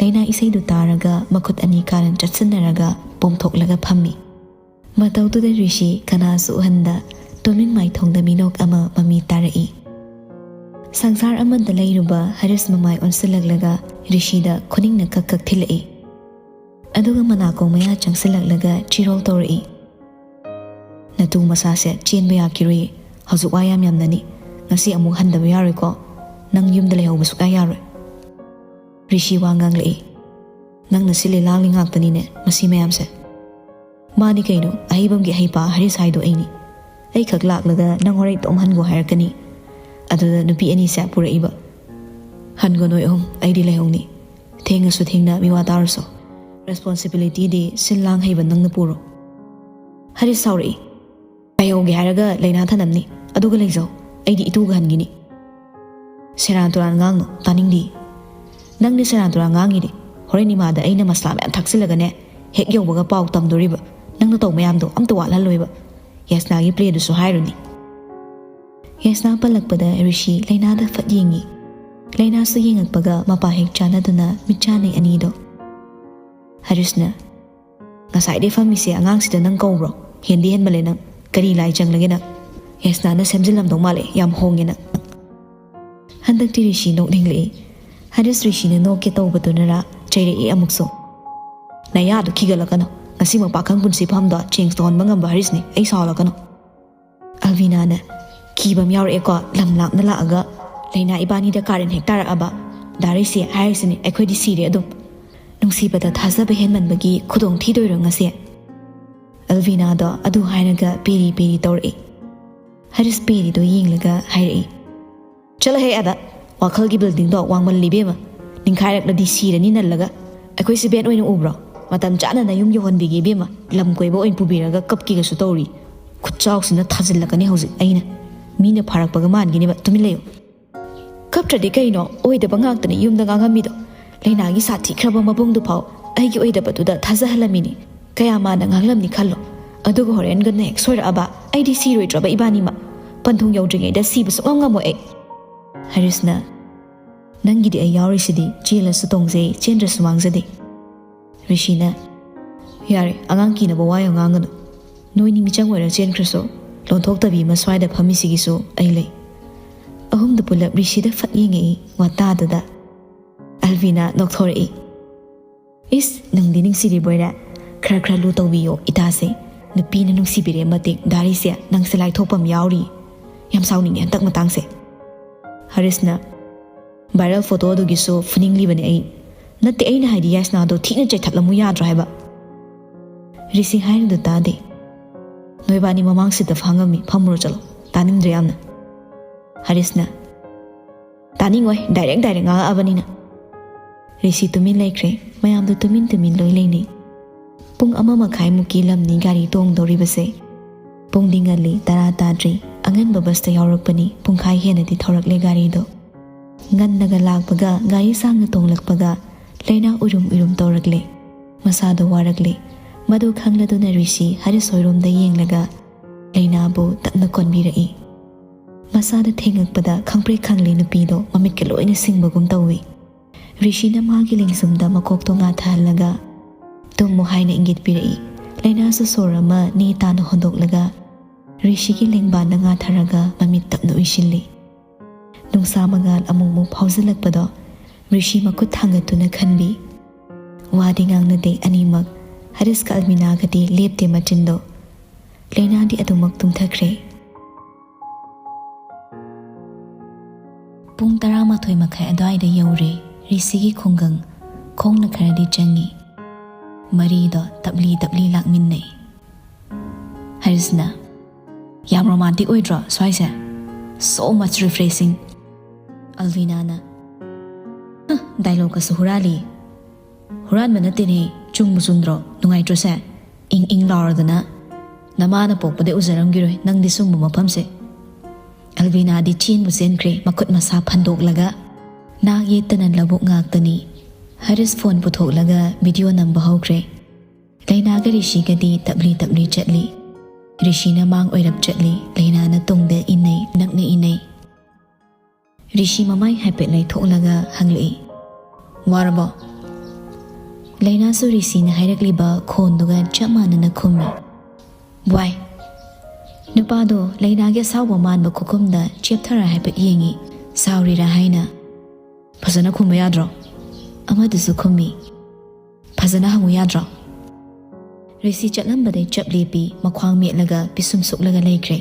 ꯂꯩꯅꯥ ꯏꯁꯩꯗꯨ ꯇꯥꯔꯒ ꯃꯈꯨꯠ ꯑꯅꯤ ꯀꯥꯔꯟ ꯆꯠꯁꯤꯟꯅꯔꯒ ꯄꯣꯝꯊꯣꯛꯂꯒ ꯐꯝꯃꯤ꯫ ꯃꯇꯧꯗꯨꯗ ꯔꯤꯁꯤ ꯀꯅꯥꯁꯨ ꯎꯍꯟꯗ ꯇꯨꯃꯤꯟ ꯃꯥꯏꯊꯣꯡꯗ ꯃꯤꯅꯣꯛ ꯑꯃ ꯃꯃꯤ ꯇꯥꯔꯛꯏ꯫ ꯁꯪꯁꯥꯔ ꯑꯃꯗ ꯂꯩꯔꯨꯕ ꯍꯔꯤꯁ ꯃꯃꯥꯏ ꯑꯣꯟꯁꯤꯜꯂꯛꯂꯒ ꯔꯤꯁꯤꯗ ꯈꯨꯅꯤꯡꯅ ꯀꯛ ꯀꯛ ꯊꯤꯜꯂꯛꯏ꯫ ꯑꯗꯨꯒ ꯃꯅꯥꯀꯣꯡ ꯃꯌꯥ ꯆꯪꯁꯤꯜꯂꯛꯂꯒ ꯆꯤꯔꯣꯜ ꯇꯧꯔꯛꯏ꯫ "ꯅꯇꯨ ꯃꯆꯥꯁꯦ ꯆꯦꯟꯕ ꯌꯥꯈꯤꯔꯣꯏꯌꯦ꯫ ꯍꯧꯖꯤꯛ ꯋꯥ ꯌꯥꯝ ꯌꯥꯝꯅꯅꯤ꯫ ꯉꯁꯤ ꯑꯃꯨꯛ ꯍꯟꯗꯕ ꯌꯥꯔꯣꯏꯀꯣ꯫ ꯅꯪ ꯌꯨꯝꯗ ꯂꯩꯍꯧꯕ ꯁꯨꯛꯌꯥ ꯌꯥꯔꯣꯏ꯫" ꯔꯤꯁꯤ ꯋꯥ ꯉꯥꯡꯂꯛꯏ꯫ "ꯅꯪꯅ ꯁꯤꯜꯂꯤ ꯂꯥꯡꯂꯤ ꯉꯥꯛꯇꯅꯤꯅꯦ ꯃꯁꯤ ꯃꯌꯥꯝꯁꯦ꯫" "ꯃꯥꯅꯤ ꯀꯩꯅꯣ, ꯑꯍꯩꯕꯝꯒꯤ ꯑꯍꯩꯄꯥ ꯍꯔꯤꯁ ꯍꯥꯏꯗꯣ ꯑꯩꯅꯤ꯫ ꯑꯩ ꯈꯛ ꯂꯥꯛꯂꯒ ꯅꯪ ꯍꯣꯔꯦꯟ ꯏꯇꯣꯝ ꯍꯟꯒꯣ ꯍꯥꯏꯔꯛꯀꯅꯤ꯫ ꯑꯗꯨꯗ ꯅꯨꯄꯤ ꯑꯅꯤꯁꯦ ꯄꯨꯔꯛꯏꯕ꯫ ꯍꯟꯒꯣ ꯅꯣꯏ ꯑꯍꯨꯝ, ꯑꯩꯗꯤ ꯂꯩꯍꯧꯅꯤ꯫ ꯊꯦꯡꯉꯁꯨ ꯊꯦꯡꯅ ꯃꯤꯋꯥ ꯇꯥꯔꯨꯁꯣ꯫ ꯔꯦꯁꯄꯣꯟꯁꯤꯕꯤꯂꯤꯇꯤꯗꯤ ꯁꯤꯜ ꯂꯥꯡ ꯍꯩꯕ ꯅꯪꯅ ꯄꯨꯔꯣ꯫" ꯍꯔꯤꯁ ꯁꯥꯎꯔꯛꯏ꯫ "ꯂꯩꯍꯧꯒꯦ ꯍꯥꯏꯔꯒ ꯂꯩꯅꯥ ꯊꯅꯝꯅꯤ꯫ ꯑꯗꯨꯒ ꯂꯩꯖꯧ꯫ ꯑꯩꯗꯤ ꯏꯇꯨꯒ ꯍꯟꯒꯤꯅꯤ꯫" "ꯁꯦꯔꯥꯟ ꯇꯨꯔꯥꯟ ꯉꯥꯡꯅꯨ, ꯇꯥꯅꯤꯡꯗꯦ꯫ ꯅꯪꯅꯦ ꯁꯦꯔꯥꯟ ꯇꯨꯔꯥꯟ ꯉꯥꯡꯉꯤꯗꯤ꯫ ꯍꯣꯔꯦꯟ ꯏꯃꯥꯗ ꯑꯩꯅ ꯃꯁꯂꯥ ꯃꯌꯥꯝ ꯊꯥꯛꯆꯤꯜꯂꯒꯅꯦ, ꯍꯦꯛ ꯌꯧꯕꯒ ꯄꯥꯎ ꯇꯝꯗꯣꯔꯤꯕ꯫ ꯅꯪꯅ ꯇꯧ ꯃꯌꯥꯝꯗꯣ ꯑꯝꯇ ꯋꯥꯠꯍꯜꯂꯣꯏꯕ꯫ ꯌꯥꯁꯅꯥꯒꯤ ꯄ꯭ꯂꯦꯗꯨꯁꯨ ꯍꯥꯏꯔꯨꯅꯤ꯫" ꯌꯥꯁꯅꯥ ꯄꯜꯂꯛꯄꯗ ꯔꯤꯁꯤ ꯂꯩꯅꯥꯗ ꯐꯠ ꯌꯦꯡꯉꯤ꯫ ꯂꯩꯅꯥꯁꯨ ꯌꯦꯡꯉꯛꯄꯒ ꯃꯄꯥ ꯍꯦꯛ ꯆꯥꯟꯅꯗꯨꯅ ꯃꯤꯠꯆꯥꯟꯅꯩ ꯑꯅꯤꯗꯣ꯫ ꯍꯔꯤꯁꯅ, "ꯉꯁꯥꯏꯗꯩ ꯐꯝꯃꯤꯁꯦ ꯑꯉꯥꯡꯁꯤꯗ ꯅꯪ ꯀꯧꯕ꯭ꯔꯣ? ꯍꯦꯟꯗꯤ ꯍꯦꯟꯃꯜꯂꯦ ꯅꯪ꯫ ꯀꯔꯤ ꯂꯥꯏ ꯆꯪꯂꯒꯦ ꯅꯪ? ꯌꯥꯁꯅꯥꯅ ꯁꯦꯝꯖꯤꯜꯂꯝꯗꯧ ꯃꯥꯜꯂꯦ, ꯌꯥꯝ ꯍꯣꯡꯉꯦ ꯅꯪ꯫" ꯍꯟꯗꯛꯇꯤ ꯔꯤꯁꯤ ꯅꯣꯛꯅꯤꯡꯂꯛꯏ꯫ ꯍꯔꯤꯁ ꯔꯤꯁꯤꯅ ꯅꯣꯛꯀꯦ ꯇꯧꯕꯗꯨꯅꯔꯥ ꯆꯩꯔꯛꯏ ꯑꯃꯨꯛꯁꯨ꯫ "ꯅꯌꯥꯗꯣ ꯈꯤꯒꯠꯂꯛꯀꯅꯨ꯫ ꯉꯁꯤꯃꯛ ꯄꯥꯈꯪ ꯄꯨꯟꯁꯤ ꯐꯝꯗꯣ ꯆꯦꯟꯖ ꯇꯧꯍꯟꯕ ꯉꯝꯕ ꯍꯔꯤꯁꯅꯤ꯫ ꯑꯩ ꯁꯥꯎꯍꯜꯂꯛꯀꯅꯨ꯫" ꯑꯜꯕꯤꯅꯥꯅ, "ꯀꯤꯕ ꯑꯃ ꯌꯥꯎꯔꯛꯑꯦꯀꯣ, ꯂꯝ ꯂꯥꯞꯅ ꯂꯥꯛꯑꯒ ꯂꯩꯅꯥ ꯏꯕꯥꯅꯤꯗ ꯀꯥꯔꯦꯟ ꯍꯦꯛ ꯇꯥꯔꯛꯑꯕ꯫ ꯗꯥ ꯔꯤꯁꯤ ꯍꯥꯏꯔꯤꯁꯤꯅꯤ, ꯑꯩꯈꯣꯏꯗꯤ ꯁꯤꯔꯦ ꯑꯗꯨꯝ꯫ ꯅꯨꯡꯁꯤꯕꯗ ꯊꯥꯖꯕ ꯍꯦꯟꯃꯟꯕꯒꯤ ꯈꯨꯗꯣꯡ ꯊꯤꯗꯣꯏꯔꯣ ꯉꯁꯤ?" ꯑꯜꯕꯤꯅꯥꯗꯣ ꯑꯗꯨ ꯍꯥꯏꯔꯒ ꯄꯦꯔꯤ ꯄꯦꯔꯤ ꯇꯧꯔꯛꯏ꯫ ꯍꯔꯤꯁ ꯄꯦꯔꯤꯗꯣ ꯌꯦꯡꯂꯒ ꯍꯥꯏꯔꯛꯏ, "ꯆꯠꯂꯍꯦ ꯑꯗ, ꯋꯥꯈꯜꯒꯤ ꯕꯤꯜꯗꯤꯡꯗꯣ ꯋꯥꯡꯃꯜꯂꯤ ꯏꯕꯦꯝꯃ, ꯅꯤꯡꯈꯥꯏꯔꯛꯂꯗꯤ ꯁꯤꯔꯅꯤ ꯅꯜꯂꯒ꯫ ꯑꯩꯈꯣꯏꯁꯤ ꯕꯦꯠ ꯑꯣꯏꯅ ꯎꯕ꯭ꯔꯣ? ꯃꯇꯝ ꯆꯥꯅ ꯅꯌꯨꯝ ꯌꯧꯍꯟꯕꯤꯒꯦ ꯏꯕꯦꯝꯃ, ꯂꯝ ꯀꯣꯏꯕ ꯑꯣꯏꯅ ꯄꯨꯕꯤꯔꯒ ꯀꯞꯀꯦꯒꯁꯨ ꯇꯧꯔꯤ꯫ ꯈꯨꯠꯆꯥꯎꯁꯤꯅ ꯊꯥꯖꯤꯜꯂꯛꯀꯅꯤ ꯍꯧꯖꯤꯛ ꯑꯩꯅ꯫ ꯃꯤꯅ ꯐꯥꯔꯛꯄꯒ ꯃꯥꯟꯒꯤꯅꯦꯕ, ꯇꯨꯃꯤꯟ ꯂꯩꯌꯨ꯫" "ꯀꯞꯇ꯭ꯔꯗꯤ ꯀꯩꯅꯣ, ꯑꯣꯏꯗꯕ ꯉꯥꯛꯇꯅꯤ ꯌꯨꯝꯗ ꯉꯥꯡꯉꯝꯃꯤꯗꯣ꯫ ꯂꯩꯅꯥꯒꯤ ꯁꯥꯊꯤꯈ꯭ꯔꯕ ꯃꯕꯨꯡꯗꯨꯐꯥꯎ ꯑꯩꯒꯤ ꯑꯣꯏꯗꯕꯗꯨꯗ ꯊꯥꯖꯍꯜꯂꯝꯃꯤꯅꯤ꯫ ꯀꯌꯥ ꯃꯥꯅ ꯉꯥꯡꯂꯝꯅꯤ ꯈꯜꯂꯣ꯫ ꯑꯗꯨꯒ ꯍꯣꯔꯦꯟꯒꯅ ꯍꯦꯛ ꯁꯣꯏꯔꯛꯑꯕ, ꯑꯩꯗꯤ ꯁꯤꯔꯣꯏꯗ꯭ꯔꯕ ꯏꯕꯥꯅꯤꯃꯛ? ꯄꯟꯊꯨꯡ ꯌꯧꯗ꯭ꯔꯤꯉꯩꯗ ꯁꯤꯕ ꯁꯨꯡꯉꯝ ꯉꯝꯃꯣꯏ ꯑꯩ꯫" ꯍꯔꯤꯁꯅ, "ꯅꯪꯒꯤꯗꯤ ꯑꯩ ꯌꯥꯎꯔꯤꯁꯤꯗꯤ, ꯆꯦꯜꯂꯁꯨ ꯇꯣꯡꯖꯩ, ꯆꯦꯟꯗ꯭ꯔꯁꯨ ꯃꯥꯡꯖꯗꯦ꯫" ꯔꯤꯁꯤꯅ, "ꯌꯥꯔꯦ, ꯑꯉꯥꯡ ꯀꯤꯅꯕ ꯋꯥ ꯌꯥꯝ ꯉꯥꯡꯒꯅꯨ꯫ ꯅꯣꯏꯅꯤ ꯃꯤꯆꯪ ꯑꯣꯏꯔ ꯆꯦꯟꯈ꯭ꯔꯁꯨ, ꯂꯣꯟꯊꯣꯛꯇꯕꯤ ꯑꯃ ꯁ꯭ꯋꯥꯏꯗ ꯐꯝꯃꯤꯁꯤꯒꯤꯁꯨ ꯑꯩ ꯂꯩ꯫" ꯑꯍꯨꯝꯗꯨ ꯄꯨꯂꯞ ꯔꯤꯁꯤꯗ ꯐꯠ ꯌꯦꯡꯉꯛꯏ꯫ ꯋꯥꯇꯥꯗꯨꯗ ꯑꯜꯕꯤꯅꯥ ꯅꯣꯛꯊꯣꯔꯛꯏ꯫ "ꯏꯁ, ꯅꯨꯡꯗꯤ ꯅꯨꯡꯁꯤꯔꯤꯕꯣꯏꯔꯦ? ꯈꯔ ꯈꯔ ꯂꯨ ꯇꯧꯕꯤꯌꯣ ꯏꯇꯥꯁꯦ꯫ ꯅꯨꯄꯤꯅ ꯅꯨꯡꯁꯤꯕꯤꯔꯦ ꯃꯇꯤꯛ ꯗꯥꯔꯤꯁꯦ ꯅꯪꯁꯦ ꯂꯥꯏꯊꯣꯛꯄ ꯑꯃ ꯌꯥꯎꯔꯤ꯫ ꯌꯥꯝ ꯁꯥꯎꯅꯤꯡꯉꯦ ꯍꯟꯗꯛ ꯃꯇꯥꯡꯁꯦ꯫" ꯍꯔꯤꯁꯅ, "ꯚꯥꯏꯔꯦꯜ ꯐꯣꯇꯣ ꯑꯗꯨꯒꯤꯁꯨ ꯐꯨꯅꯤꯡꯂꯤꯕꯅꯦ ꯑꯩ꯫ ꯅꯠꯇꯦ, ꯑꯩꯅ ꯍꯥꯏꯗꯤ ꯌꯥꯏꯁꯅꯥꯗꯣ ꯊꯤꯅ ꯆꯩꯊꯠꯂꯝꯃꯨ ꯌꯥꯗ꯭ꯔꯣ ꯍꯥꯏꯕ?" ꯔꯤꯁꯤ ꯍꯥꯏꯔꯤꯗꯨ ꯇꯥꯗꯦ꯫ "ꯅꯣꯏꯕꯥꯅꯤ ꯃꯃꯥꯡꯁꯤꯗ ꯐꯥꯡꯉꯝꯃꯤ, ꯐꯝꯃꯨꯔꯣ ꯆꯠꯂꯣ, ꯇꯥꯅꯤꯡꯗ꯭ꯔꯦ ꯌꯥꯝꯅ꯫" ꯍꯔꯤꯁꯅ, "ꯇꯥꯅꯤꯡꯉꯣꯏ, ꯗꯥꯏꯔꯦꯛ ꯗꯥꯏꯔꯦꯛ ꯉꯥꯡꯉꯛꯑꯕꯅꯤꯅ꯫" ꯔꯤꯁꯤ ꯇꯨꯃꯤꯟ ꯂꯩꯈ꯭ꯔꯦ꯫ ꯃꯌꯥꯝꯗꯨ ꯇꯨꯃꯤꯟ ꯇꯨꯃꯤꯟ ꯂꯣꯏ ꯂꯩꯅꯩ꯫ ꯄꯨꯡ ꯑꯃ ꯃꯈꯥꯏꯃꯨꯛꯀꯤ ꯂꯝꯅꯤ ꯒꯥꯔꯤ ꯇꯣꯡꯗꯧꯔꯤꯕꯁꯦ꯫ ꯄꯨꯡꯗꯤ ꯉꯜꯂꯤ, ꯇꯔꯥ ꯇꯥꯗ꯭ꯔꯤ꯫ ꯑꯉꯟꯕ ꯕꯁꯇ ꯌꯥꯎꯔꯛꯄꯅꯤ, ꯄꯨꯡꯈꯥꯏ ꯍꯦꯟꯅꯗꯤ ꯊꯧꯔꯛꯂꯦ ꯒꯥꯔꯤꯗꯣ꯫ ꯉꯟꯅꯒ ꯂꯥꯛꯄꯒ ꯒꯥꯔꯤ ꯁꯥꯡꯅ ꯇꯣꯡꯂꯛꯄꯒ ꯂꯩꯅꯥ ꯎꯏꯔꯨꯝ ꯎꯏꯔꯨꯝ ꯇꯧꯔꯛꯂꯦ꯫ ꯃꯁꯥꯗꯣ ꯋꯥꯔꯛꯂꯦ꯫ ꯃꯗꯨ ꯈꯪꯂꯗꯨꯅ ꯔꯤꯁꯤ ꯍꯔꯤꯁ ꯍꯣꯏꯔꯣꯝꯗ ꯌꯦꯡꯂꯒ ꯂꯩꯅꯥꯕꯨ ꯇꯞꯅ ꯀꯣꯟꯕꯤꯔꯛꯏ꯫ ꯃꯁꯥꯗ ꯊꯦꯡꯉꯛꯄꯗ ꯈꯪꯄ꯭ꯔꯦꯛ ꯈꯪꯂꯤ ꯅꯨꯄꯤꯗꯣ ꯃꯃꯤꯠꯀ ꯂꯣꯏꯅ ꯁꯤꯡꯕꯒꯨꯝ ꯇꯧꯏ꯫ ꯔꯤꯁꯤꯅ ꯃꯥꯒꯤ ꯂꯦꯡꯖꯨꯝꯗ ꯃꯀꯣꯛꯇꯣ ꯉꯥꯊꯍꯜꯂꯒ, "ꯇꯨꯝꯃꯨ" ꯍꯥꯏꯅ ꯏꯪꯒꯤꯠ ꯄꯤꯔꯛꯏ꯫ ꯂꯩꯅꯥꯁꯨ ꯁꯣꯔ ꯑꯃ ꯅꯦ ꯇꯥꯅ ꯍꯣꯟꯗꯣꯛꯂꯒ ꯔꯤꯁꯤꯒꯤ ꯂꯦꯡꯕꯥꯟꯗ ꯉꯥꯊꯔꯒ ꯃꯃꯤꯠ ꯇꯞꯅ ꯎꯏꯁꯤꯜꯂꯤ꯫ ꯅꯨꯡꯁꯥ ꯃꯉꯥꯜ ꯑꯃꯨꯛ ꯑꯃꯨꯛ ꯐꯥꯎꯖꯤꯜꯂꯛꯄꯗꯣ ꯔꯤꯁꯤ ꯃꯈꯨꯠ ꯊꯥꯡꯒꯠꯇꯨꯅ ꯈꯟꯕꯤ꯫ ꯋꯥꯗꯤ ꯉꯥꯡꯅꯗꯦ ꯑꯅꯤꯃꯛ꯫ ꯍꯔꯤꯁꯀ ꯑꯜꯃꯤꯅꯥꯒꯗꯤ ꯂꯦꯞꯇꯦ ꯃꯆꯤꯟꯗꯣ꯫ ꯂꯩꯅꯥꯗꯤ ꯑꯗꯨꯃꯛ ꯇꯨꯝꯊꯈ꯭ꯔꯦ꯫ ꯄꯨꯡ ꯇꯔꯥꯃꯥꯊꯣꯏ ꯃꯈꯥꯏ ꯑꯗꯨꯋꯥꯏꯗ ꯌꯧꯔꯦ ꯔꯤꯁꯤꯒꯤ ꯈꯨꯡꯒꯪ꯫ ꯈꯣꯡꯅ ꯈꯔꯗꯤ ꯆꯪꯉꯤ꯫ ꯃꯔꯤꯗꯣ ꯇꯞꯂꯤ ꯇꯞꯂꯤ ꯂꯥꯛꯃꯤꯟꯅꯩ꯫ ꯍꯔꯤꯁꯅ, "ꯌꯥꯝ ꯔꯣꯃꯥꯟꯇꯤꯛ ꯑꯣꯏꯗ꯭ꯔꯣ ꯁ꯭ꯋꯥꯏꯁꯦ? So much refreshing!" ꯑꯜꯕꯤꯅꯥꯅ, "ꯍ, ꯗꯥꯏꯂꯣꯛꯀꯁꯨ ꯍꯨꯔꯥꯜꯂꯤ꯫ ꯍꯨꯔꯥꯟꯕ ꯅꯠꯇꯦꯅꯦ, ꯆꯨꯝꯕꯨ ꯆꯨꯝꯗ꯭ꯔꯣ? ꯅꯨꯡꯉꯥꯏꯇ꯭ꯔꯣꯁꯦ? ꯏꯪ ꯏꯪ ꯂꯥꯎꯔꯗꯅ꯫ ꯅꯃꯥꯅ ꯄꯣꯛꯄꯗꯩ ꯎꯖꯔꯝꯈꯤꯔꯣꯏ ꯅꯪꯗꯤ ꯁꯨꯝꯕ ꯃꯐꯝꯁꯦ꯫" ꯑꯜꯕꯤꯅꯥꯗꯤ ꯆꯦꯟꯕꯨ ꯆꯦꯟꯈ꯭ꯔꯦ, ꯃꯈꯨꯠ ꯃꯁꯥ ꯐꯟꯗꯣꯛꯂꯒ꯫ ꯅꯥꯛ ꯌꯦꯠꯇꯅ ꯂꯧꯕꯨꯛ ꯉꯥꯛꯇꯅꯤ꯫ ꯍꯔꯤꯁ ꯐꯣꯟ ꯄꯨꯊꯣꯛꯂꯒ ꯚꯤꯗꯤꯑꯣ ꯅꯝꯕ ꯍꯧꯈ꯭ꯔꯦ꯫ ꯂꯩꯅꯥꯒ ꯔꯤꯁꯤꯒꯗꯤ ꯇꯞꯂꯤ ꯇꯞꯂꯤ ꯆꯠꯂꯤ꯫ ꯔꯤꯁꯤꯅ ꯃꯥꯡ ꯑꯣꯏꯔꯞ ꯆꯠꯂꯤ, ꯂꯩꯅꯥꯅ ꯇꯨꯡꯗ ꯏꯟꯅꯩ, ꯅꯛꯅ ꯏꯟꯅꯩ꯫ ꯔꯤꯁꯤ ꯃꯃꯥꯏ ꯍꯥꯏꯐꯦꯠ ꯂꯩꯊꯣꯛꯂꯒ ꯍꯪꯂꯛꯏ, "ꯋꯥꯔꯕꯣ?" ꯂꯩꯅꯥꯁꯨ ꯔꯤꯁꯤꯅ ꯍꯥꯏꯔꯛꯂꯤꯕ ꯈꯣꯟꯗꯨꯒ ꯆꯞ ꯃꯥꯟꯅꯅ ꯈꯨꯝꯃꯤ, "ꯋꯥꯏ꯫" ꯅꯨꯄꯥꯗꯣ ꯂꯩꯅꯥꯒꯤ ꯑꯁꯥꯎꯕ ꯃꯥꯟꯕ ꯈꯨꯈꯨꯝꯗ ꯆꯦꯞꯊꯔ ꯍꯥꯏꯐꯦꯠ ꯌꯦꯡꯉꯤ, ꯁꯥꯎꯔꯤꯔꯥ ꯍꯥꯏꯅ꯫ "ꯐꯖꯅ ꯈꯨꯝꯕ ꯌꯥꯗ꯭ꯔꯣ?" ꯑꯃꯗꯨꯁꯨ ꯈꯨꯝꯃꯤ꯫ "ꯐꯖꯅ ꯍꯪꯉꯨ ꯌꯥꯗ꯭ꯔꯣ?" ꯔꯤꯁꯤ ꯆꯠꯂꯝꯕꯗꯩ ꯆꯞ ꯂꯦꯞꯄꯤ, ꯃꯈ꯭ꯋꯥꯡ ꯃꯦꯠꯂꯒ ꯄꯤꯁꯨꯝ ꯁꯨꯛꯂꯒ ꯂꯩꯈ꯭ꯔꯦ꯫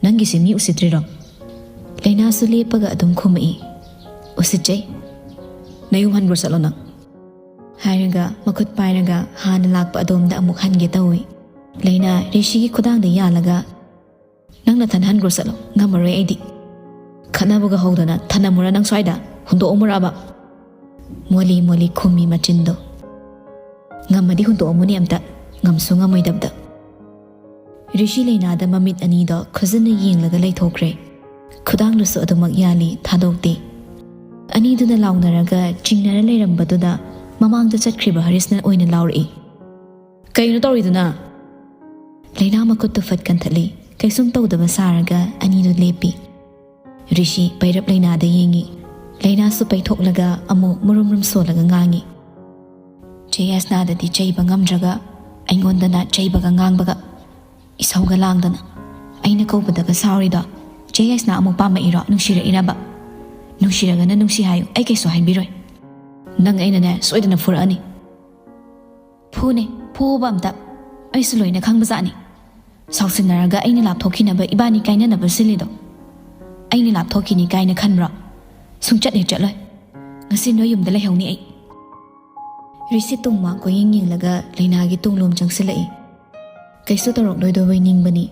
"ꯅꯪꯒꯤꯁꯦ ꯃꯤ ꯎꯁꯤꯠꯇ꯭ꯔꯤꯔꯣ?" ꯂꯩꯅꯥꯁꯨ ꯂꯦꯞꯄꯒ ꯑꯗꯨꯝ ꯈꯨꯝꯃꯛꯏ꯫ "ꯎꯁꯤꯠꯆꯩ꯫ ꯅꯌꯨꯝ ꯍꯟꯈ꯭ꯔꯣ ꯆꯠꯂꯣ ꯅꯪ," ꯍꯥꯏꯔꯒ ꯃꯈꯨꯠ ꯄꯥꯏꯔꯒ ꯍꯥꯟꯅ ꯂꯥꯛꯄ ꯑꯗꯣꯝꯗ ꯑꯃꯨꯛ ꯍꯟꯒꯦ ꯇꯧꯏ꯫ ꯂꯩꯅꯥ ꯔꯤꯁꯤꯒꯤ ꯈꯨꯗꯥꯡꯗ ꯌꯥꯜꯂꯒ, "ꯅꯪ ꯅꯊꯟ ꯍꯟꯈ꯭ꯔꯣ ꯆꯠꯂꯣ, ꯉꯝꯃꯔꯣꯏ ꯑꯩꯗꯤ꯫ ꯈꯠꯅꯕꯒ ꯍꯧꯗꯅ ꯊꯅꯝꯃꯨꯔꯥ ꯅꯪ ꯁ꯭ꯋꯥꯏꯗ? ꯍꯨꯟꯗꯣꯛꯑꯝꯃꯨꯔꯕ?" ꯃꯣꯂꯤ ꯃꯣꯂꯤ ꯈꯨꯝꯃꯤ ꯃꯆꯤꯟꯗꯣ꯫ "ꯉꯝꯃꯗꯤ ꯍꯨꯟꯗꯣꯛꯑꯝꯃꯨꯅꯦ ꯑꯝꯇ, ꯉꯝꯁꯨ ꯉꯝꯃꯣꯏꯗꯕꯗ꯫" ꯔꯤꯁꯤ ꯂꯩꯅꯥꯗ ꯃꯃꯤꯠ ꯑꯅꯤꯗꯣ ꯈꯨꯖꯟꯅ ꯌꯦꯡꯂꯒ ꯂꯩꯊꯣꯛꯈ꯭ꯔꯦ꯫ ꯈꯨꯗꯥꯡꯗꯨꯁꯨ ꯑꯗꯨꯃꯛ ꯌꯥꯜꯂꯤ, ꯊꯥꯗꯣꯛꯇꯦ꯫ ꯑꯅꯤꯗꯨꯅ ꯂꯥꯎꯅꯔꯒ ꯆꯤꯡꯅꯔ ꯂꯩꯔꯝꯕꯗꯨꯗ ꯃꯃꯥꯡꯗ ꯆꯠꯈ꯭ꯔꯤꯕ ꯍꯔꯤꯁꯅ ꯑꯣꯏꯅ ꯂꯥꯎꯔꯛꯏ꯫ "ꯀꯩꯅꯣ ꯇꯧꯔꯤꯗꯨꯅ?" ꯂꯩꯅꯥ ꯃꯈꯨꯠꯇꯨ ꯐꯠ ꯀꯟꯊꯠꯂꯤ꯫ ꯀꯩꯁꯨꯝ ꯇꯧꯗꯕ ꯁꯥꯔꯒ ꯑꯅꯤꯗꯨ ꯂꯦꯞꯄꯤ꯫ ꯔꯤꯁꯤ ꯄꯩꯔꯞ ꯂꯩꯅꯥꯗ ꯌꯦꯡꯉꯤ꯫ ꯂꯩꯅꯥꯁꯨ ꯄꯩꯊꯣꯛꯂꯒ ꯑꯃꯨꯛ ꯃꯔꯨꯝ ꯃꯔꯨꯝ ꯁꯣꯜꯂꯒ ꯉꯥꯡꯉꯤ꯫ "ꯆꯦ ꯌꯥꯏꯁꯅꯥꯗꯗꯤ ꯆꯩꯕ ꯉꯝꯗ꯭ꯔꯒ ꯑꯩꯉꯣꯟꯗꯅ ꯆꯩꯕꯒ ꯉꯥꯡꯕꯒ, ꯏꯁꯧꯒ ꯂꯥꯡꯗꯅ꯫ ꯑꯩꯅ ꯀꯧꯕꯗꯒ ꯁꯥꯎꯔꯤꯗꯣ ꯆꯦ ꯌꯥꯏꯁꯅꯥ ꯑꯃꯨꯛ ꯄꯥꯝꯃꯛꯏꯔꯣ, ꯅꯨꯡꯁꯤꯔꯛꯏꯔꯕ? ꯅꯨꯡꯁꯤꯔꯒꯅ ꯅꯨꯡꯁꯤ ꯍꯥꯏꯌꯨ, ꯑꯩ ꯀꯩꯁꯨ ꯍꯥꯏꯕꯤꯔꯣꯏ꯫ ꯅꯪ ꯑꯩꯅꯅꯦ ꯁꯣꯏꯗꯅ ꯐꯨꯔꯛꯑꯅꯤ꯫" "ꯐꯨꯅꯦ, ꯐꯨꯕ ꯑꯝꯇ꯫ ꯑꯩꯁꯨ ꯂꯣꯏꯅ ꯈꯪꯕꯖꯥꯠꯅꯤ꯫ ꯁꯥꯎꯁꯤꯟꯅꯔꯒ ꯑꯩꯅ ꯂꯥꯞꯊꯣꯛꯈꯤꯅꯕ ꯏꯕꯥꯅꯤ ꯀꯥꯏꯅꯅꯕ ꯁꯤꯜꯂꯤꯗꯣ꯫ ꯑꯩꯅ ꯂꯥꯞꯊꯣꯛꯈꯤꯅꯤ ꯀꯥꯏꯅ ꯈꯟꯕ꯭ꯔꯣ? ꯁꯨꯡꯆꯠ ꯍꯦꯛ ꯆꯠꯂꯣꯏ꯫ ꯉꯁꯤ ꯅꯣꯏ ꯌꯨꯝꯗ ꯂꯩꯍꯧꯅꯤ ꯑꯩ꯫" ꯔꯤꯁꯤ ꯇꯨꯡ ꯃꯥꯡ ꯀꯣꯏꯌꯦꯡ ꯌꯦꯡꯂꯒ ꯂꯩꯅꯥꯒꯤ ꯇꯨꯡꯂꯣꯝ ꯆꯪꯁꯤꯜꯂꯛꯏ꯫ ꯀꯩꯁꯨ ꯇꯧꯔꯛꯂꯣꯏꯗꯧꯕꯩ ꯅꯤꯡꯕꯅꯤ꯫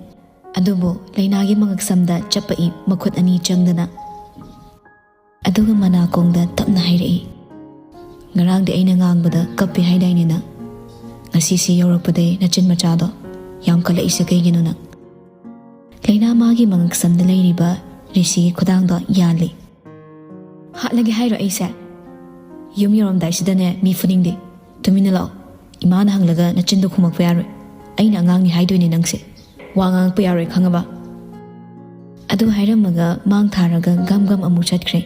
ꯑꯗꯨꯕꯨ ꯂꯩꯅꯥꯒꯤ ꯃꯉꯛꯁꯝꯗ ꯆꯞꯄꯛꯏ ꯃꯈꯨꯠ ꯑꯅꯤ ꯆꯪꯗꯅ꯫ ꯑꯗꯨꯒ ꯃꯅꯥꯀꯣꯡꯗ ꯇꯞꯅ ꯍꯥꯏꯔꯛꯏ, "ꯉꯔꯥꯡꯗꯤ ꯑꯩꯅ ꯉꯥꯡꯕꯗ ꯀꯞꯄꯦ ꯍꯥꯏꯗꯥꯏꯅꯦ ꯅꯪ? ꯉꯁꯤꯁꯤ ꯌꯧꯔꯛꯄꯗꯩ ꯅꯆꯤꯟ ꯃꯆꯥꯗꯣ ꯌꯥꯝ ꯀꯜꯂꯛꯏꯁꯦ ꯀꯩꯒꯤꯅꯣ ꯅꯪ?" ꯂꯩꯅꯥ ꯃꯥꯒꯤ ꯃꯉꯛꯁꯝꯗ ꯂꯩꯔꯤꯕ ꯔꯤꯁꯤꯒꯤ ꯈꯨꯗꯥꯡꯗꯣ ꯌꯥꯜꯂꯤ꯫ "ꯍꯥꯠꯂꯒꯦ ꯍꯥꯏꯔꯣ ꯑꯩꯁꯦ? ꯌꯨꯝ ꯌꯧꯔꯝꯗꯥꯏꯁꯤꯗꯅꯦ ꯃꯤ ꯐꯨꯅꯤꯡꯗꯦ꯫ ꯇꯨꯃꯤꯟꯅ ꯂꯥꯛꯑꯣ꯫ ꯏꯃꯥꯅ ꯍꯪꯂꯒ ꯅꯆꯤꯟꯗꯣ ꯈꯨꯝꯃꯛꯄ ꯌꯥꯔꯣꯏ꯫ ꯑꯩꯅ ꯑꯉꯥꯡꯅꯤ ꯍꯥꯏꯗꯣꯏꯅꯦ ꯅꯪꯁꯦ꯫ ꯋꯥ ꯉꯥꯡꯉꯛꯄ ꯌꯥꯔꯣꯏ, ꯈꯪꯉꯕ?" ꯑꯗꯨ ꯍꯥꯏꯔꯝꯃꯒ ꯃꯥꯡ ꯊꯥꯔꯒ ꯒꯝ ꯒꯝ ꯑꯃꯨꯛ ꯆꯠꯈ꯭ꯔꯦ꯫